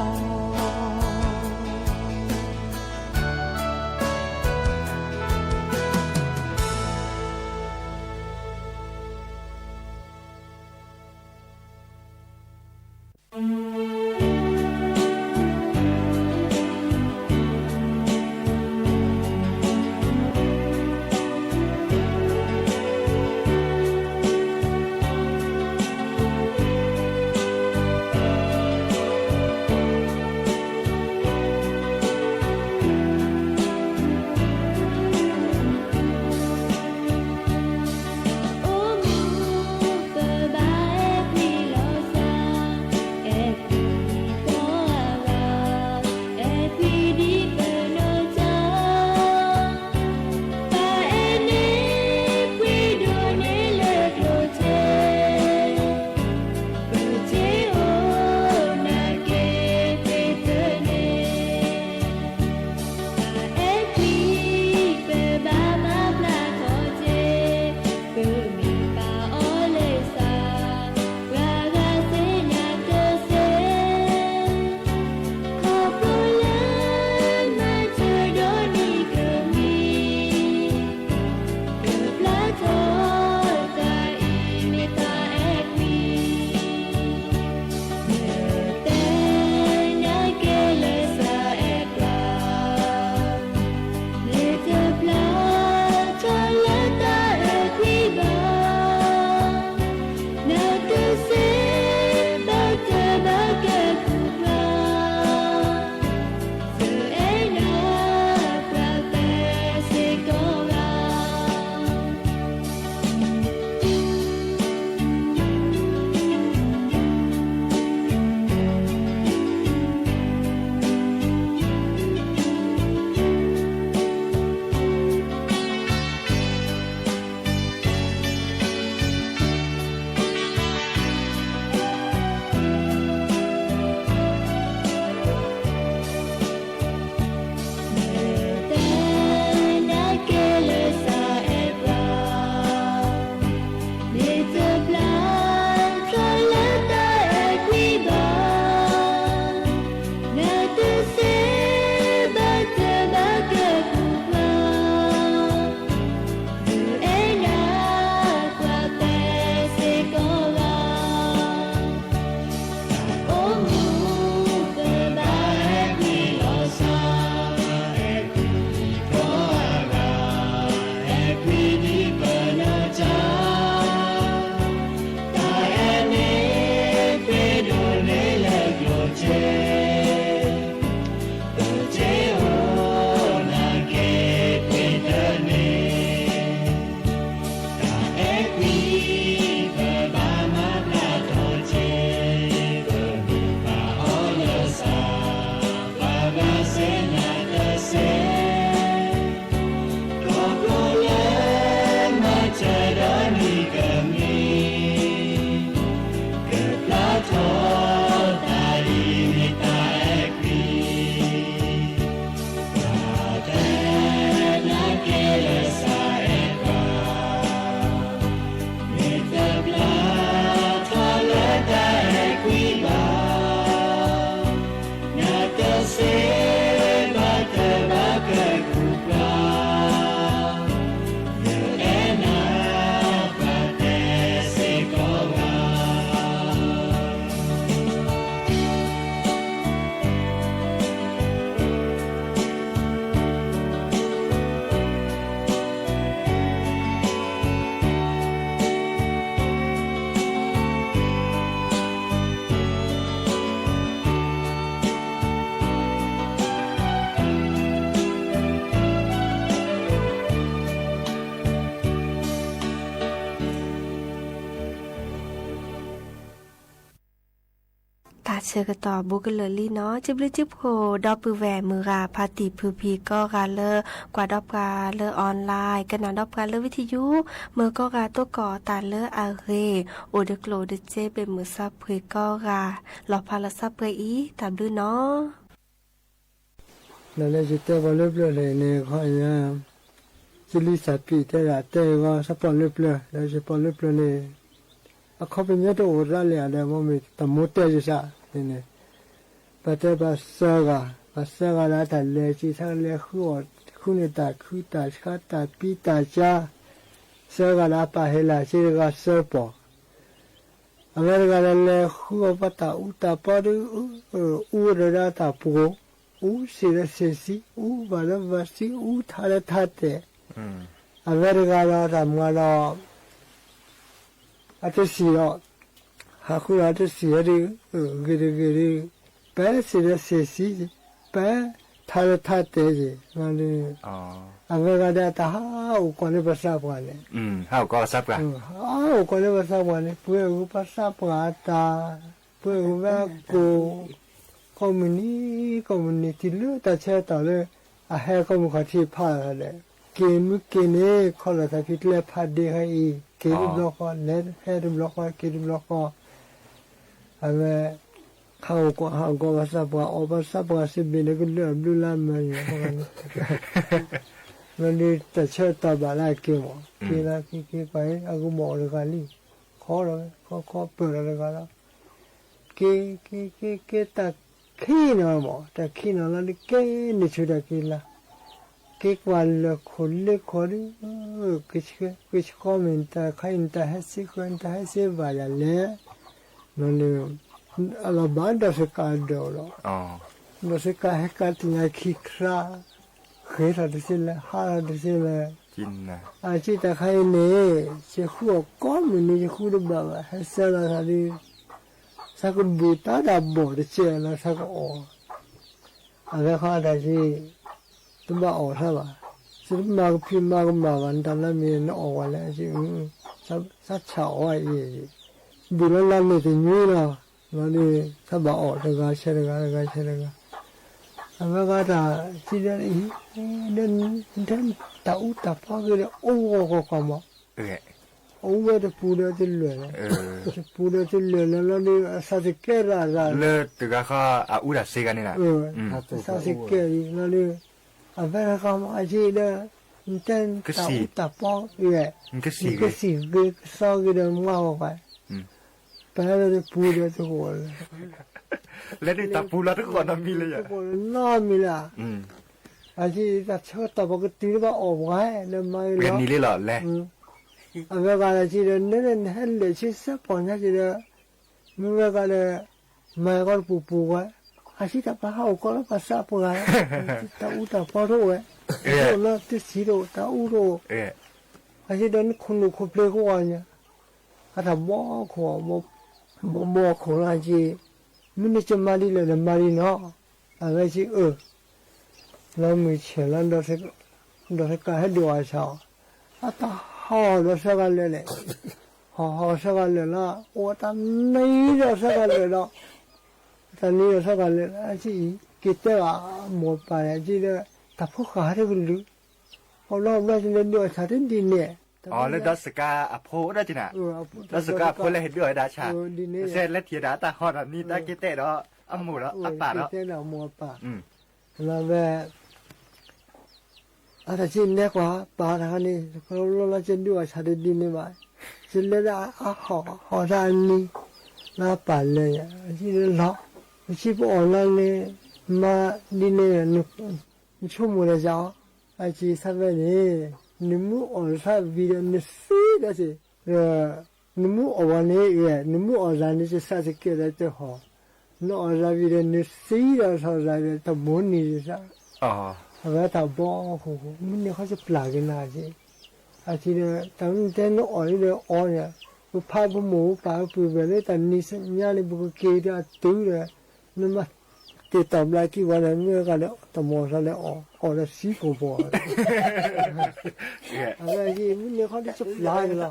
ဆၢကတီၢ်ဘူးကလၢာ်လံနီၤ, စံးဘျုးစံးဖှိၣ် ဒီပုၢ်ဝဲၢ်မုၢ်ဂၤ ဖါတံၢ်ဖုဖံကိးဂၤလၢ ကွၢ်ဒီးပှၤလၢ online ကနၣ်ဒီးပှၤလၢ ဝံထယုၢ်, မုၢ်ကိးဂၤ တိၢ်ကီၢ်တၢ်လၢအဂ့ၤ, အိၣ်တကျိၣ်တစ့ ပ့ၢ်မုၢ်စၢဖှံကိးဂၤ, လီၤဖးလီၤစၢပှဲၤအံၤ တၢ်ဘျုးနီၤ. ဒီးလၢယတဲပှၤလၢပျၢၤန့ၣ် ခီယၤ စလံစးပံးတဲဒၣ်တဲဂီၤ စးပီၣ်လၢပျၢၤ ဒီးစးပီၣ်လၢပျၢၤန့ၣ် အခီပညီတအိၣ်သးလၢၤဒီး မ့မ့ၢ်တမိၢ်တဲယသးန့ၣ် ပတဲပှၤသၢဂၤ, ပှၤသၢဂၤလၢတၢ်လဲၤစံး ဆၢကလဲၤဃုအီၣ် ဃုန့ၢ်တၢ်ခုတၢ်ဆါတၢ်ပံတၢ်ကၢ, သၢဂၤလၢအပာ်ဟ့ၣ်လၢ်စ့တဂၤသၢပီၢ် အဝဲတဂၤဒီးလဲၤဃုအီၣ်ပှၤတၢ်အူတၢ်ပီဒီး အူဝဲဒီးတၢ်ပှိၤ, အူစ့ၣ်ဒီးစ့ၣ်ဆံ, အူဘၣ်ဒီးဘၣ်ဆံ, အူထါဒီးထါတဲာ်, အဝဲတဂၤဒီးတၢ်မၤဒီး အတစံၣ်ဒီး ဟးဃုဒီးတစံၣ်ဟဲဒီး ဂ့ၤတဂ့ၤဒီး ပၢစ့ၣ်ဒီးစ့ၣ်ဆံ, ပၢထါဒီးထါတဲာ်က့ၤ, အဝဲဂၤဒီးတၢ်ဟးအိၣ်ကီးန့ၢ်ပှၤသးပှၢ်န့ၣ်, ဟးအိၣ်ကီးန့ၢ်ပှၤသးပှၢ်န့ၣ် ပှဲၤဂုၤပှၤသးပှၢ်အတၢ်, ပှဲၤဂုၤဝဲအကိၣ်, ကိးမုၢ်နံၤ ကိးမုၢ်နံၤ တုၤလၢတၢ်ဆၢကတီၢ်လၢ အဟဲကိးမုၢ်ခီၣ်ထံးဖးလီၤဒီး က့ၤမုၢ်က့ၤန့ၣ် ခီလီၤသးဖံကျဲဖးဒ့ခဲအံၤ က့ၤတဘျီဃီ လဲၤဟဲတဘျီဃီ က့ၤတဘျီဃီ, အဝဲ ဟးအိၣ်ကီး ဟးအိၣ်ကီးပှၤသးပှၢ် အီၣ်ပှၤသးပှၢ်စ့ၢ်ဘ့ၣ်ဒီးကဒၢအဘျုးလၢမၢ်န့ၣ်, မ့ၢ်ဒ်တၢ်ဆၢကတီၢ်ဘၣ်လၢအက့ၤမး က့ၤလၢက့ၤက့ၤပှၤ အကမီၤအီၤတဂၤလံ, ခီဒီး ခီခီပၢၢ်ဒီးတဂၤလီၤ, က့ၤက့ၤက့ၤက့ၤတၢ်ခံနီၤမး တၢ်ခံနီၤလီၤဒီး က့ၤန့ၢ်ဆူတၢ်က့ၤလၢ က့ၤကွၢ်လၢခိၣ်လ့ခိၣ်ဒီး ကဆှီမ့ၢ်တၢ်ခါအံၤ နတၢ်ဟဲစ့ဃၢၤ နတၢ်ဟဲစ့ဘၣ်ယၤလဲၣ်, နီၤန့ၣ် အလီၤဘၣ်ဒီးစကၤဒၢးလီၤ, ဒီးစကၤဟဲကၤတညါခံခရါ, ဃ့ထီၣ်တစ့လဲၣ် ဟးထီၣ်တစ့လဲၣ်, အစံးတၢ်ခါအံၤန့ၣ် ယဃုအီၣ်ကိးမုၢ်နံၤ ယဃုတဘၣ်ဘၣ် ဟဲစၢလီၤသးဒီး ဆၢကဘုၣ်တၢ်ဒၣ်ဘီၣ်တစဲးလီၤ ဆၢကအီၣ် အဝဲဃီတၢ်စံး တဘၣ်အီၣ်ဆၢဘၣ်, စတမၤကဖံးမၤကမၣ်ဘၣ် နတၢ်လၢမ့ၢ်နအီၣ်ဝဲလဲၣ်, စးဆးအီၣ်အံၤ, ဘုၣ်လီၤလၢန့ၣ်တညွံလီၤ, လီၤဒီး ဆၢဘၣ်အီၣ်တဂၤဆဲးတဂၤ တဂၤဆဲးတဂၤ, အဝဲဃီတၢ်စံးဒီးအံၤ, ဒီးတၢ်အူတၢ်ပီက့ၤဒီး အိၣ်ဂီၢ်ဂီၢ်ဂီၢ်မး အူဝဲတပူၤဒီးတလွဲၢ်လီၤ, တပူၤဒီးတလွဲၢ်လီၤလီၤဒီး အသးတကဲရၣ်ရၣ်လၢတဂၤဃီအအူတၢ်စ့ဂၤန့ၣ်လီၤ, အသးတကဲလီၤဒီး အဝဲတဂၤမးအစံးဒီး နတဲတၢ်အူတၢ်ပီဂ့ၤ, နကစံၣ်ဂ့ၤကသီဂ့ၤဒီးမါဂီၢ်ဂၤ, ပှၤလၢတပူၤဒီးတဂီၢ်လီၤ, လၢန့ၣ်တပူၤလီၤတဂီၢ်နီတမံၤလၢယၤ, နီတမံၤလၢ အစံးတၢ်ဆၢကတီၢ်ပကတုၤလၢဘၣ်အီၣ်ပှၤဒီးမၤဂ့ၤလီၤ, အဝဲဂၤဒီးစံးဒီး နဲဒၣ်နဟဲလဲၤဆံဆၢပီၢ်ညါစံးဒီး မ့ၢ်ဝဲဂၤဒီး မၤကီတပူၤပူၤဝဲ, အစံးတၢ်ပှၤဟးအိၣ်ကီးလၢပှၤသးပှၢ်, တၢ်အူတၢ်ပီတအိၣ်ဝဲ, တအိၣ်လၢတဆံးတအိၣ် တၢ်အူတအိၣ်, အစံးဒီးနခိၣ်နူာ်ခိၣ်ဖျ့ကဝီၤညါ, အတၢ်ဘီခိၣ်, ဘီဘီခိၣ်လၢအစံး, မ့ၢ်နကမၤဒ်လဲၣ်ဒီးမၤဒ်နီၤ, အဝဲစံးအၢ လီၤမုၢ်ဆဲးလီၤ, ဒီးစကၤဟဲဒုးအီၣ်ဆၣ်အီၤ, အတၢ်ဟီၣ်ဒီးဆၢဂၤလၢာ်လဲၣ်, ဟီၣ်ဟီၣ်ဆၢဂၤလၢာ်လီၤ, အိၣ်တၢ်နံၤဒီးဆၢဂၤလၢာ်ဒီး, တၢ်နံၤဒီးဆၢဂၤလၢာ်လၢအစံးအံၤ, က့ၤတဲဘၣ်မိၢ်ပၢ်န့ၣ် အစံးဒီး, တၢ်ဖိဃာ်ဟဲတကလုာ်, ဟီၣ်ဘျီဟီၣ်ဘျီစံးဒီးဒုးအီၣ်ဆၣ်တဒ်န့ၣ်, လၢဒီးစကၤအဖိဒၣ်က့ၤနၤ, ဒီးစကၤအဖိလၢဟဲဒုးအီၣ်ဝဲဒၣ်ဆၣ်, စဲးလဲၤထံၣ်ဒၣ်တၢ်ဟီၣ်ဒီးနံၤတၢ်က့ၤတဲဒီးအမိၢ်ဒီးအပၢ်ဒီး, လီၤဝဲ အတၢ်စံးနဲကွၢ်ပၢ်တခါန့ၣ် လီၤလီၤကဲဒုးအီၣ်ဆၣ်တဒ်န့ၣ်ဘၣ်, စလဲၤဒၣ်အဟီၣ်ဟီၣ်တၢ်အနံၤ, လၢအပၢ်လဲၤယၤ အစံးလီၤ, ပစံးပအီၣ်လီၤန့ၣ်, မၤဒ်န့ၣ်, နဆိကမိၣ်ဒီးယၤအီၤ, အစံးဆၢဖဲန့ၣ်, နမ့ၢ်အီၣ်ဆၣ်ဝံၤဒီးနသံဒီးစ့ၢ်, နမ့ၢ်အီၣ်ဝဲန့ၣ်, နမ့ၢ်အီၣ်သးန့ၣ် ကစၢ်စကဲးဒီးတဟီၣ်, နအီၣ်သးဝံၤဒီးနသံဒီးထီၣ်သးဒီးတမိၣ်နံၤဒ်စၢ်, အဝဲတၢ်ဘီခိၣ်, မုၢ်နံၤခီစပျၢ်က့ၤနၤက့ၤ, အစံးဒီး တၢ်မ့ၢ်တဲနအီၣ်န့ၣ်ဒီးအီၣ်န့ၣ်, ပဖးပမိၢ်ပပၢ်ပှ့ၤဝဲလၢတၢ်နံၤညါန့ၣ် ပကက့ၤဒီးအတုၤဒီး, နမၤတ့ၢ်တၢ်ဘျါကံၢ်ဝဲဒီး မ့ၢ်ဝဲဂၤဒီးတမိၢ်သးလၢအီၣ်, အီၣ်ဒီးသံကိာ်ဘီ, အဝဲမုၢ်နံၤခီဒ်စပျၢ်က့ၤလီၤ,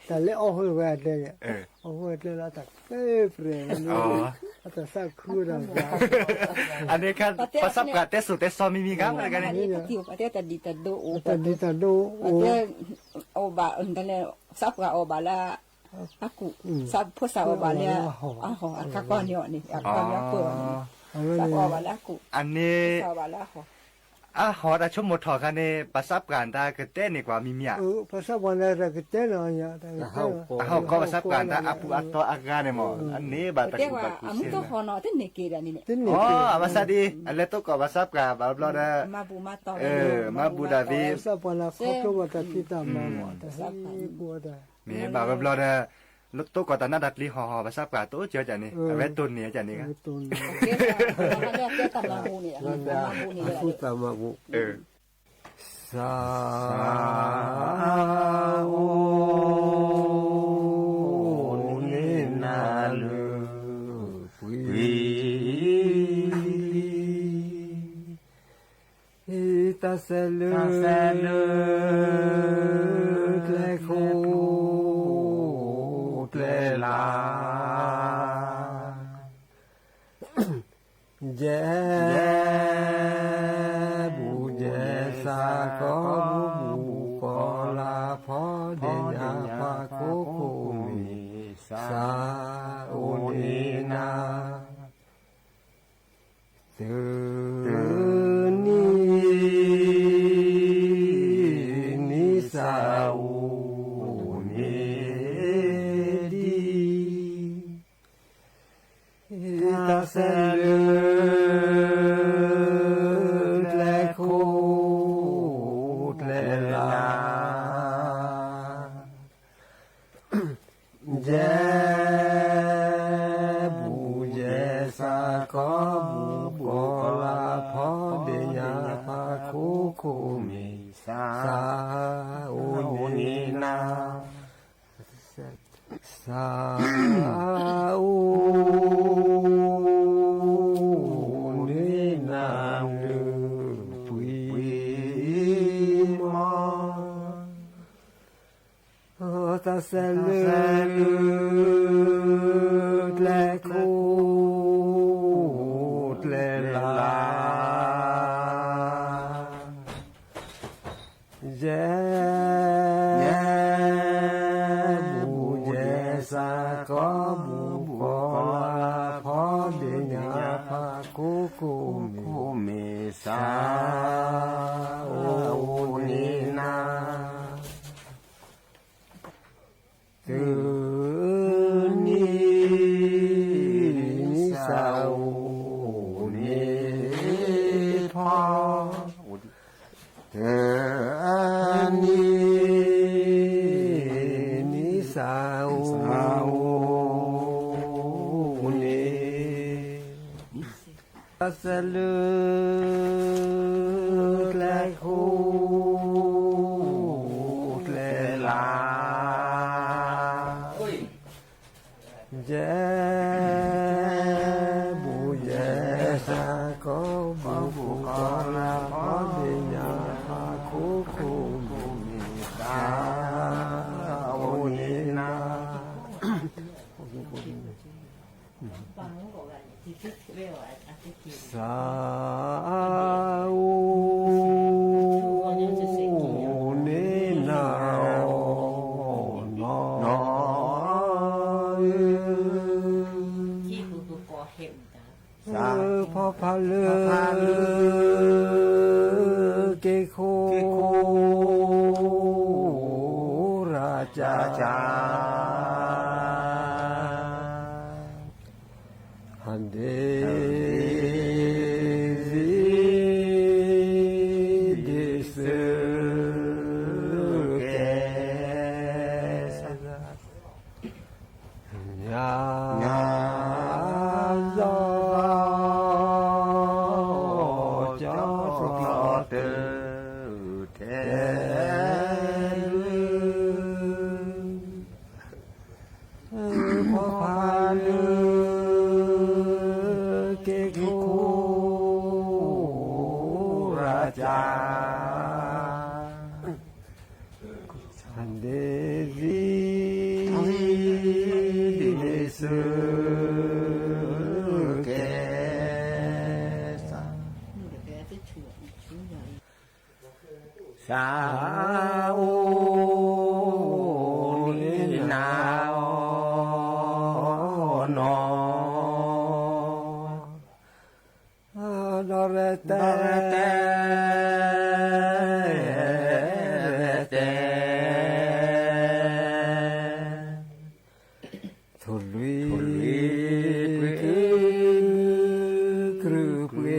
တၢ်လၢအီၣ်ဃုာ်ဝဲအကျဲန့ၣ်, အီၣ်ဃုာ်ဝဲအကျဲလၢတၢ်ကဲပြဲၢ်ဝဲန့ၣ် တၢ်သးခုဒီး အန့ၣ်ခါ ပှၤသးပှၢ်တဲစိၤတဲစီမံၤမံၤခါ တၢ်ဒ်တၢ်ဒိၣ်အိၣ် တၢ်ဒ်တၢ်ဒိၣ်အိၣ် သးပှၢ်အီၣ်ဘၣ်လၢအကူၣ်, ဖိသၣ်အီၣ်ဘၣ်လၢအဟီၣ်, အခါကီန့ၣ်အီၤန့ၣ် အခါကီန့ၣ်အီၤန့ၣ် သးပှၢ်အီၣ်ဘၣ်လၢအကူၣ်, အန့ၣ် အဟီၣ်တၢ်ဆိကမိၣ်ထီၣ်ခါန့ၣ် ပှၤသးပှၢ်တၢ်ကတဲန့ၢ်ကွၢ်မံၤမံၤဧါ, ပှၤသးပှၢ်တၢ်ကတဲန့ၣ် အဟီၣ်ကီၢ်ပှၤသးပှၢ်တၢ်အပူၤအတီၤအဂၤန့ၣ်မး အန့ၣ်ဘၣ်တၢ်ကူၣ်ဘၣ်ကူၣ်စ့န့ၣ် အဘၣ်ဆၣ်ဒ် အလဲၤသကိးပှၤသးပှၢ်ဘၣ်ဘျီဒီး မၤဘူၣ်မၤတီၢ် မၤဘူၣ်ဒၣ်သ့ မ့ၢ်ဘၣ်ဘျီဘျီဒီး သကိးတၢ်နးတၢ်ပျံၤဟီၣ်ဟီၣ် ပှၤသးပှၢ်တိစၢၤကန့ၣ် အဝဲတိၢ်န့ၢ်ကန့ၣ် သးအိၣ်န့ၢ်နၤလၢ ပှဲၤလံ တၢ်ဆဲးလၢ ကျဲခိၣ်ကျဲလၢ် ယဲ ဘူၣ်ယဲစး ကီၢ်ဘူၣ်ကီၢ်လၢ် ဖီဒ့ၣ်ညါဖးခိခိၣ်မ့ၢ် သးအိၣ်န့ၢ်နၤ တနံၤ နံၤသးအိၣ်န့ၢ်ဒံး တၢ်ဆဲးလၢ ကျဲခိၣ်ကျဲလၢ် ယဲ ဘူၣ်ယဲစး ကီၢ်ဘူၣ်ကီၢ်လၢ် ဖီဒ့ၣ်ညါဖးခိခိၣ်မ့ၢ် သးအိၣ်န့ၢ်နၤ သးအိၣ်န့ၢ်နၤ လၢပှဲၤမး တၢ်ဆဲးလၢ ကျဲခိၣ်ကျဲလၢ် ယဲ ဘူၣ်ယဲစး ကီၢ်ဘူၣ်ကီၢ်လၢ် ဖီဒ့ၣ်ညါဖးခိခိၣ်မ့ၢ် သး အိၣ်န့ၢ်နၤ တနံၤ နံၤသးအိၣ်န့ၢ်ဖီ တနံၤ နံၤသးအိၣ်န့ၢ် တၢ်ဆဲးလၢ ကျဲခိၣ်ကျဲလၢ် ယဲ ဘူၣ်ယဲစး ကီၢ်ဘူၣ်ကီၢ်လၢ် ဖီဒ့ၣ်ညါဖးခိခိၣ်မ့ၢ် သး အိၣ်န့ၢ်နၤ သး အိၣ်န့ၢ်နၤ နီၢ် နီၢ် သး ဖီဖးလၢ က့ၤခိၣ် ရၢ်ကၢ် ဒ့ၣ် ဒ့ၣ်စၢၤ ကဲ ညါ လီၤ ကၠီသီတၢ် ထဲ ဖီဖးလၢ က့ၤခိၣ် ရၢ်ကၢ် ဒ့ၣ် ဒ့ၣ်စၢၤ တၢ်အိၣ်န့ၢ်နၤအီၤနီၤ, ဒီးရဲၣ်တဲ ရဲၣ်တဲ ထိၣ်လွံၢ် ထိၣ်လွံၢ် ကုၢ် ကုၢ် ကုၢ်ပှ့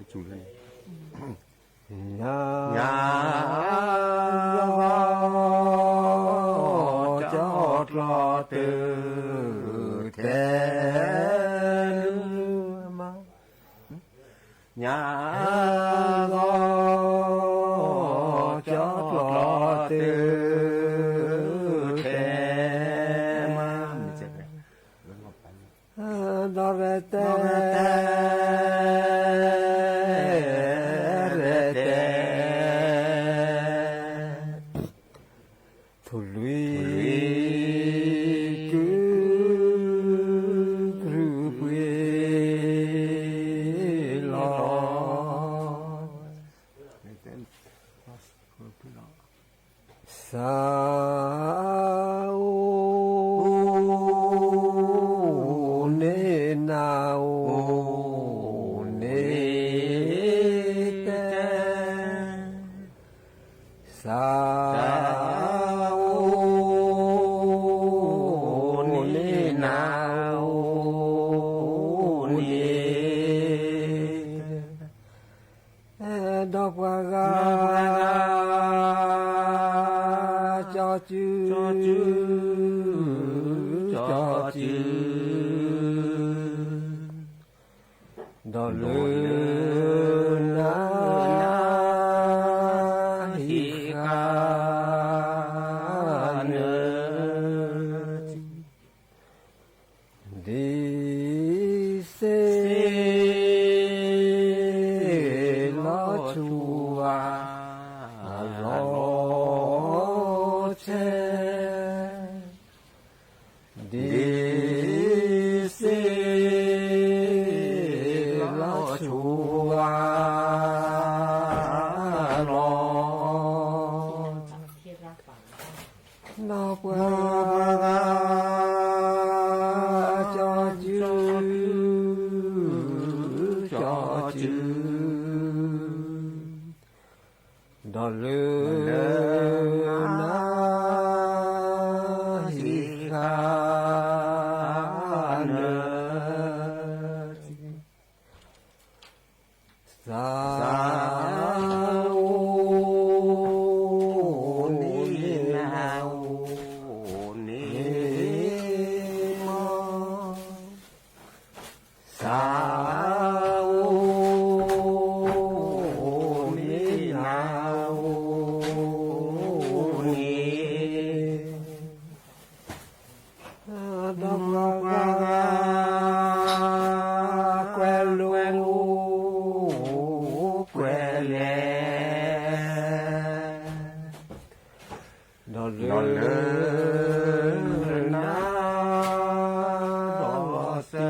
ၤလီၤ. ညါ ညါ ကၠီကျီတုၤ တဲနုၤမး ညါဂီၤ ကၠီကျီတုၤ ထဲမး ဒီးရဲၣ်တဲ ရဲၣ်တဲ ထိၣ်လွံၢ် ကုၢ် ကုၢ်ပှ့ၤလီၤ. စၢ် အိၣ်န့ၢ်နၤ အိၣ်န့ၢ်တဲ စၢ်အိၣ်န့ၢ်နၤ အိၣ်န့ၢ် ဒီးပှၤဂၤ ကၠီစု ကၠီစု ဒီးလၢနၤဟံၣ်ဃာ် နၢၤ ဒ်စ့ လီၤဆူဝါ အလီၤဆဲး ဒ်စ့ လီၤဆူဝါ လီၤ ဒီးပှၤဂၤ ကၠီစု ကၠီစု ဒီးလၢနၤဟံၣ်ဃာ် နၢၤ စၢ်အိၣ်န့ၢ်နၤ အိၣ်န့ၢ်မး စၢ်အိၣ် အိၣ်န့ၢ်နၤ အိၣ်န့ၢ် ဒီးပှၤဂၤ ကွဲလိာ် ကွဲလဲၣ် ဒီးလၢနၤ ဒီးစ့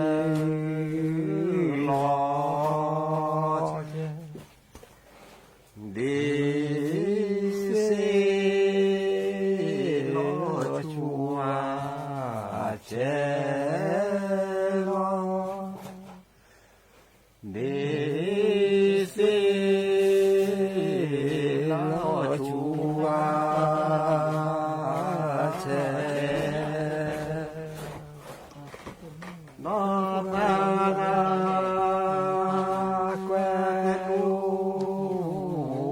လီၤ ဒ်စ့ လီၤဆူဝါ ဆဲးလီၤ ဒ်စ့ လီၤဆူဝါ ဆဲး ဒီးပှၤဂၤ ကွဲလိာ်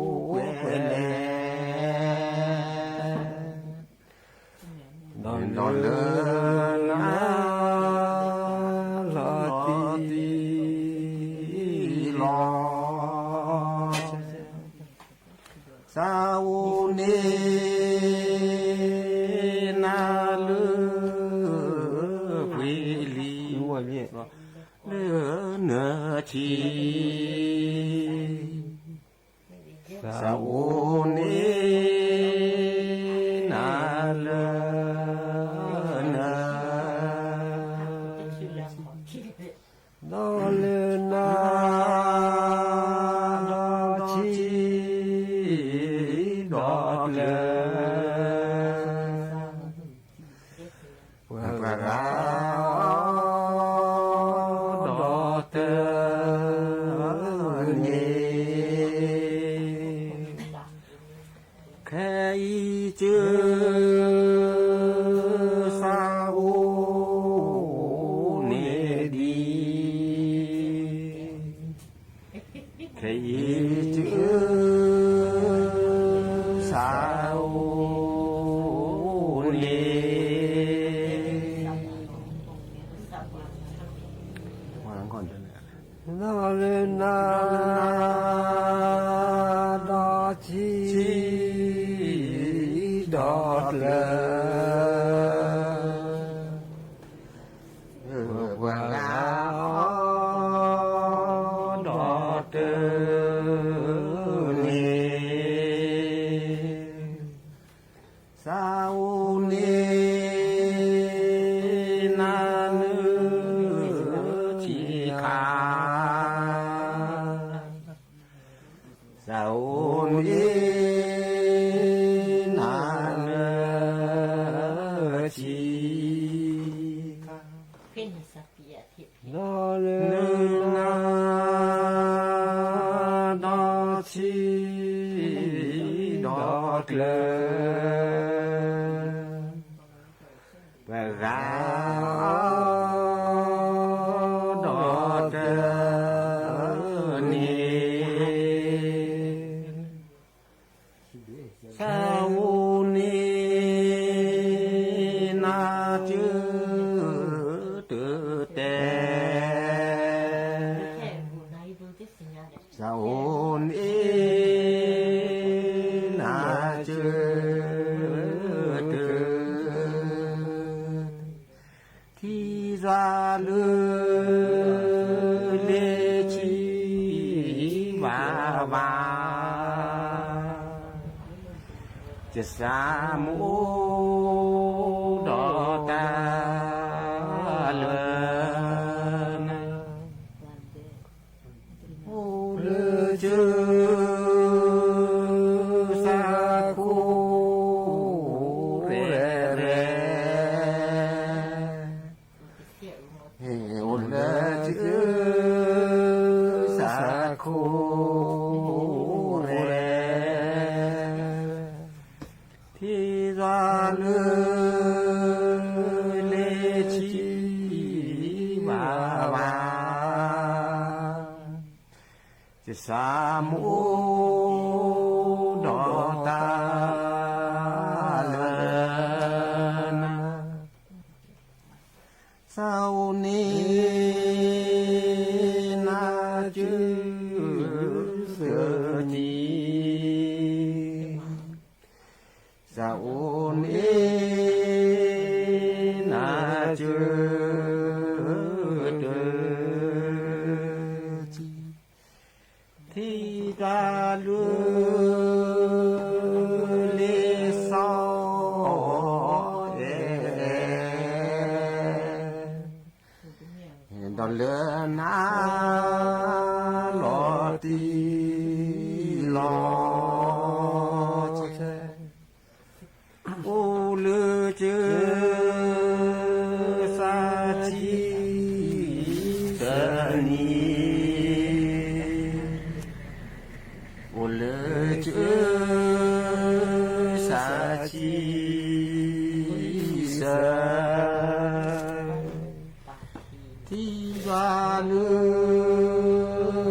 ကွဲလဲၣ် ဒီးလၢနၤ လီၤတံၢ်လီၤ စၢ်အိၣ်န့ၢ်နၤလၢ ပှ့ၤလံ လၢနၢၤထံ စၢ်အိၣ်န့ၢ်နၤလၢ နၢၤ ဆံ ဒီးလၢနၤ ဒီးထံဒီးကျၢၤ ပှၤဂၤ ဒီးတၢ်န့ၣ် သးအိၣ်န့ၣ် နၤစၢၤတတဲ သးအိၣ်န့ၣ် နၤစၢၤတတဲ ထံစွၤလၢ လ့ဆံဘၣ်ဘၣ် ယစၢ်မိၣ်ဒီးတၢ်လၢနၤ အိၣ်လၢကၢ စၢ်ခိၣ်ရဲရဲ အိၣ်လၢကၢ စၢ်ခိၣ်ရဲ ထံစွၤလၢ လ့ဆံဘၣ်ဘၣ် ယစၢ်မိၣ်ဒီးတၢ်လၢနၤ သးအိၣ်န့ၣ် နၤစၢၤသၢဆံ သးအိၣ်န့ၣ် နၤစၢၤတဆံ ထံတၢ်လၢ လ့စီအဲ ဒီးလၢနၤ လီၤတံၢ်လီၤဆဲး အိၣ်လၢကၢ စၢ်ဆံသၢနံၣ် အိၣ်လၢကၢ စၢ်ဆံသၢ ထံစွၤလၢ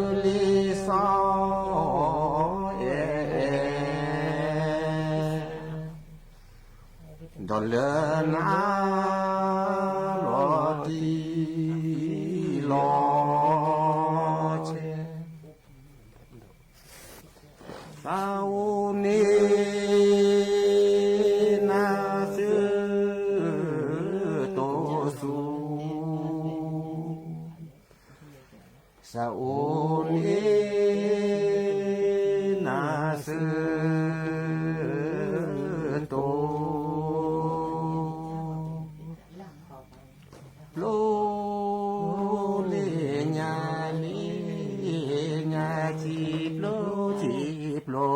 လ့စီအဲ ဒီးလၢနၤ လီၤတံၢ်လီၤဆဲး သးအိၣ်န့ၣ် နၤစၢၤတိၢ်ဆူ သးအိၣ်န့ၣ် နၤစၢၤတိၢ် ပျိလ့ၣ်ညါလ့ၣ်ညါ ထံပျိထံပျိ ပျိပျိ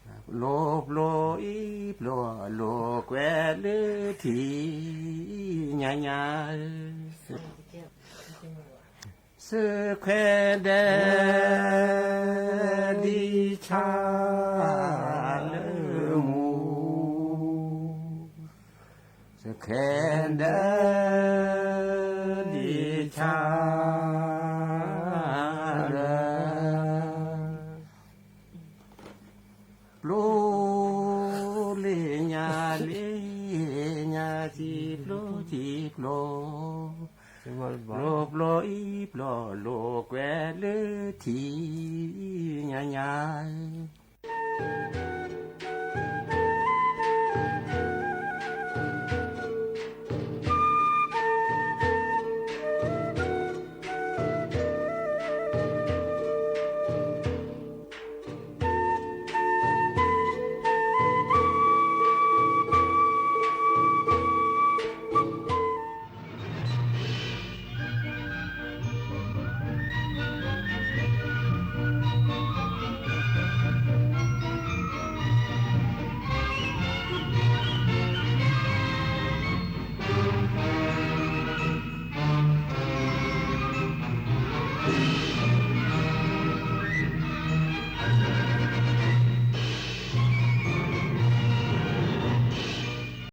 အံၤပျိ လိာ်ကွဲလၢထံ ညါညါ စၢၤခွဲးဒဲး ဒ်ဆၣ်လၢမူ စၢၤခွဲးဒဲး ဒ်ဆၣ်လၢ ပျိလ့ၣ်ညါလ့ၣ်ညါ ထံပျိထံပျိ ပျိပျိအံၤပျိ လိာ်ကွဲလၢထံ ညါညါ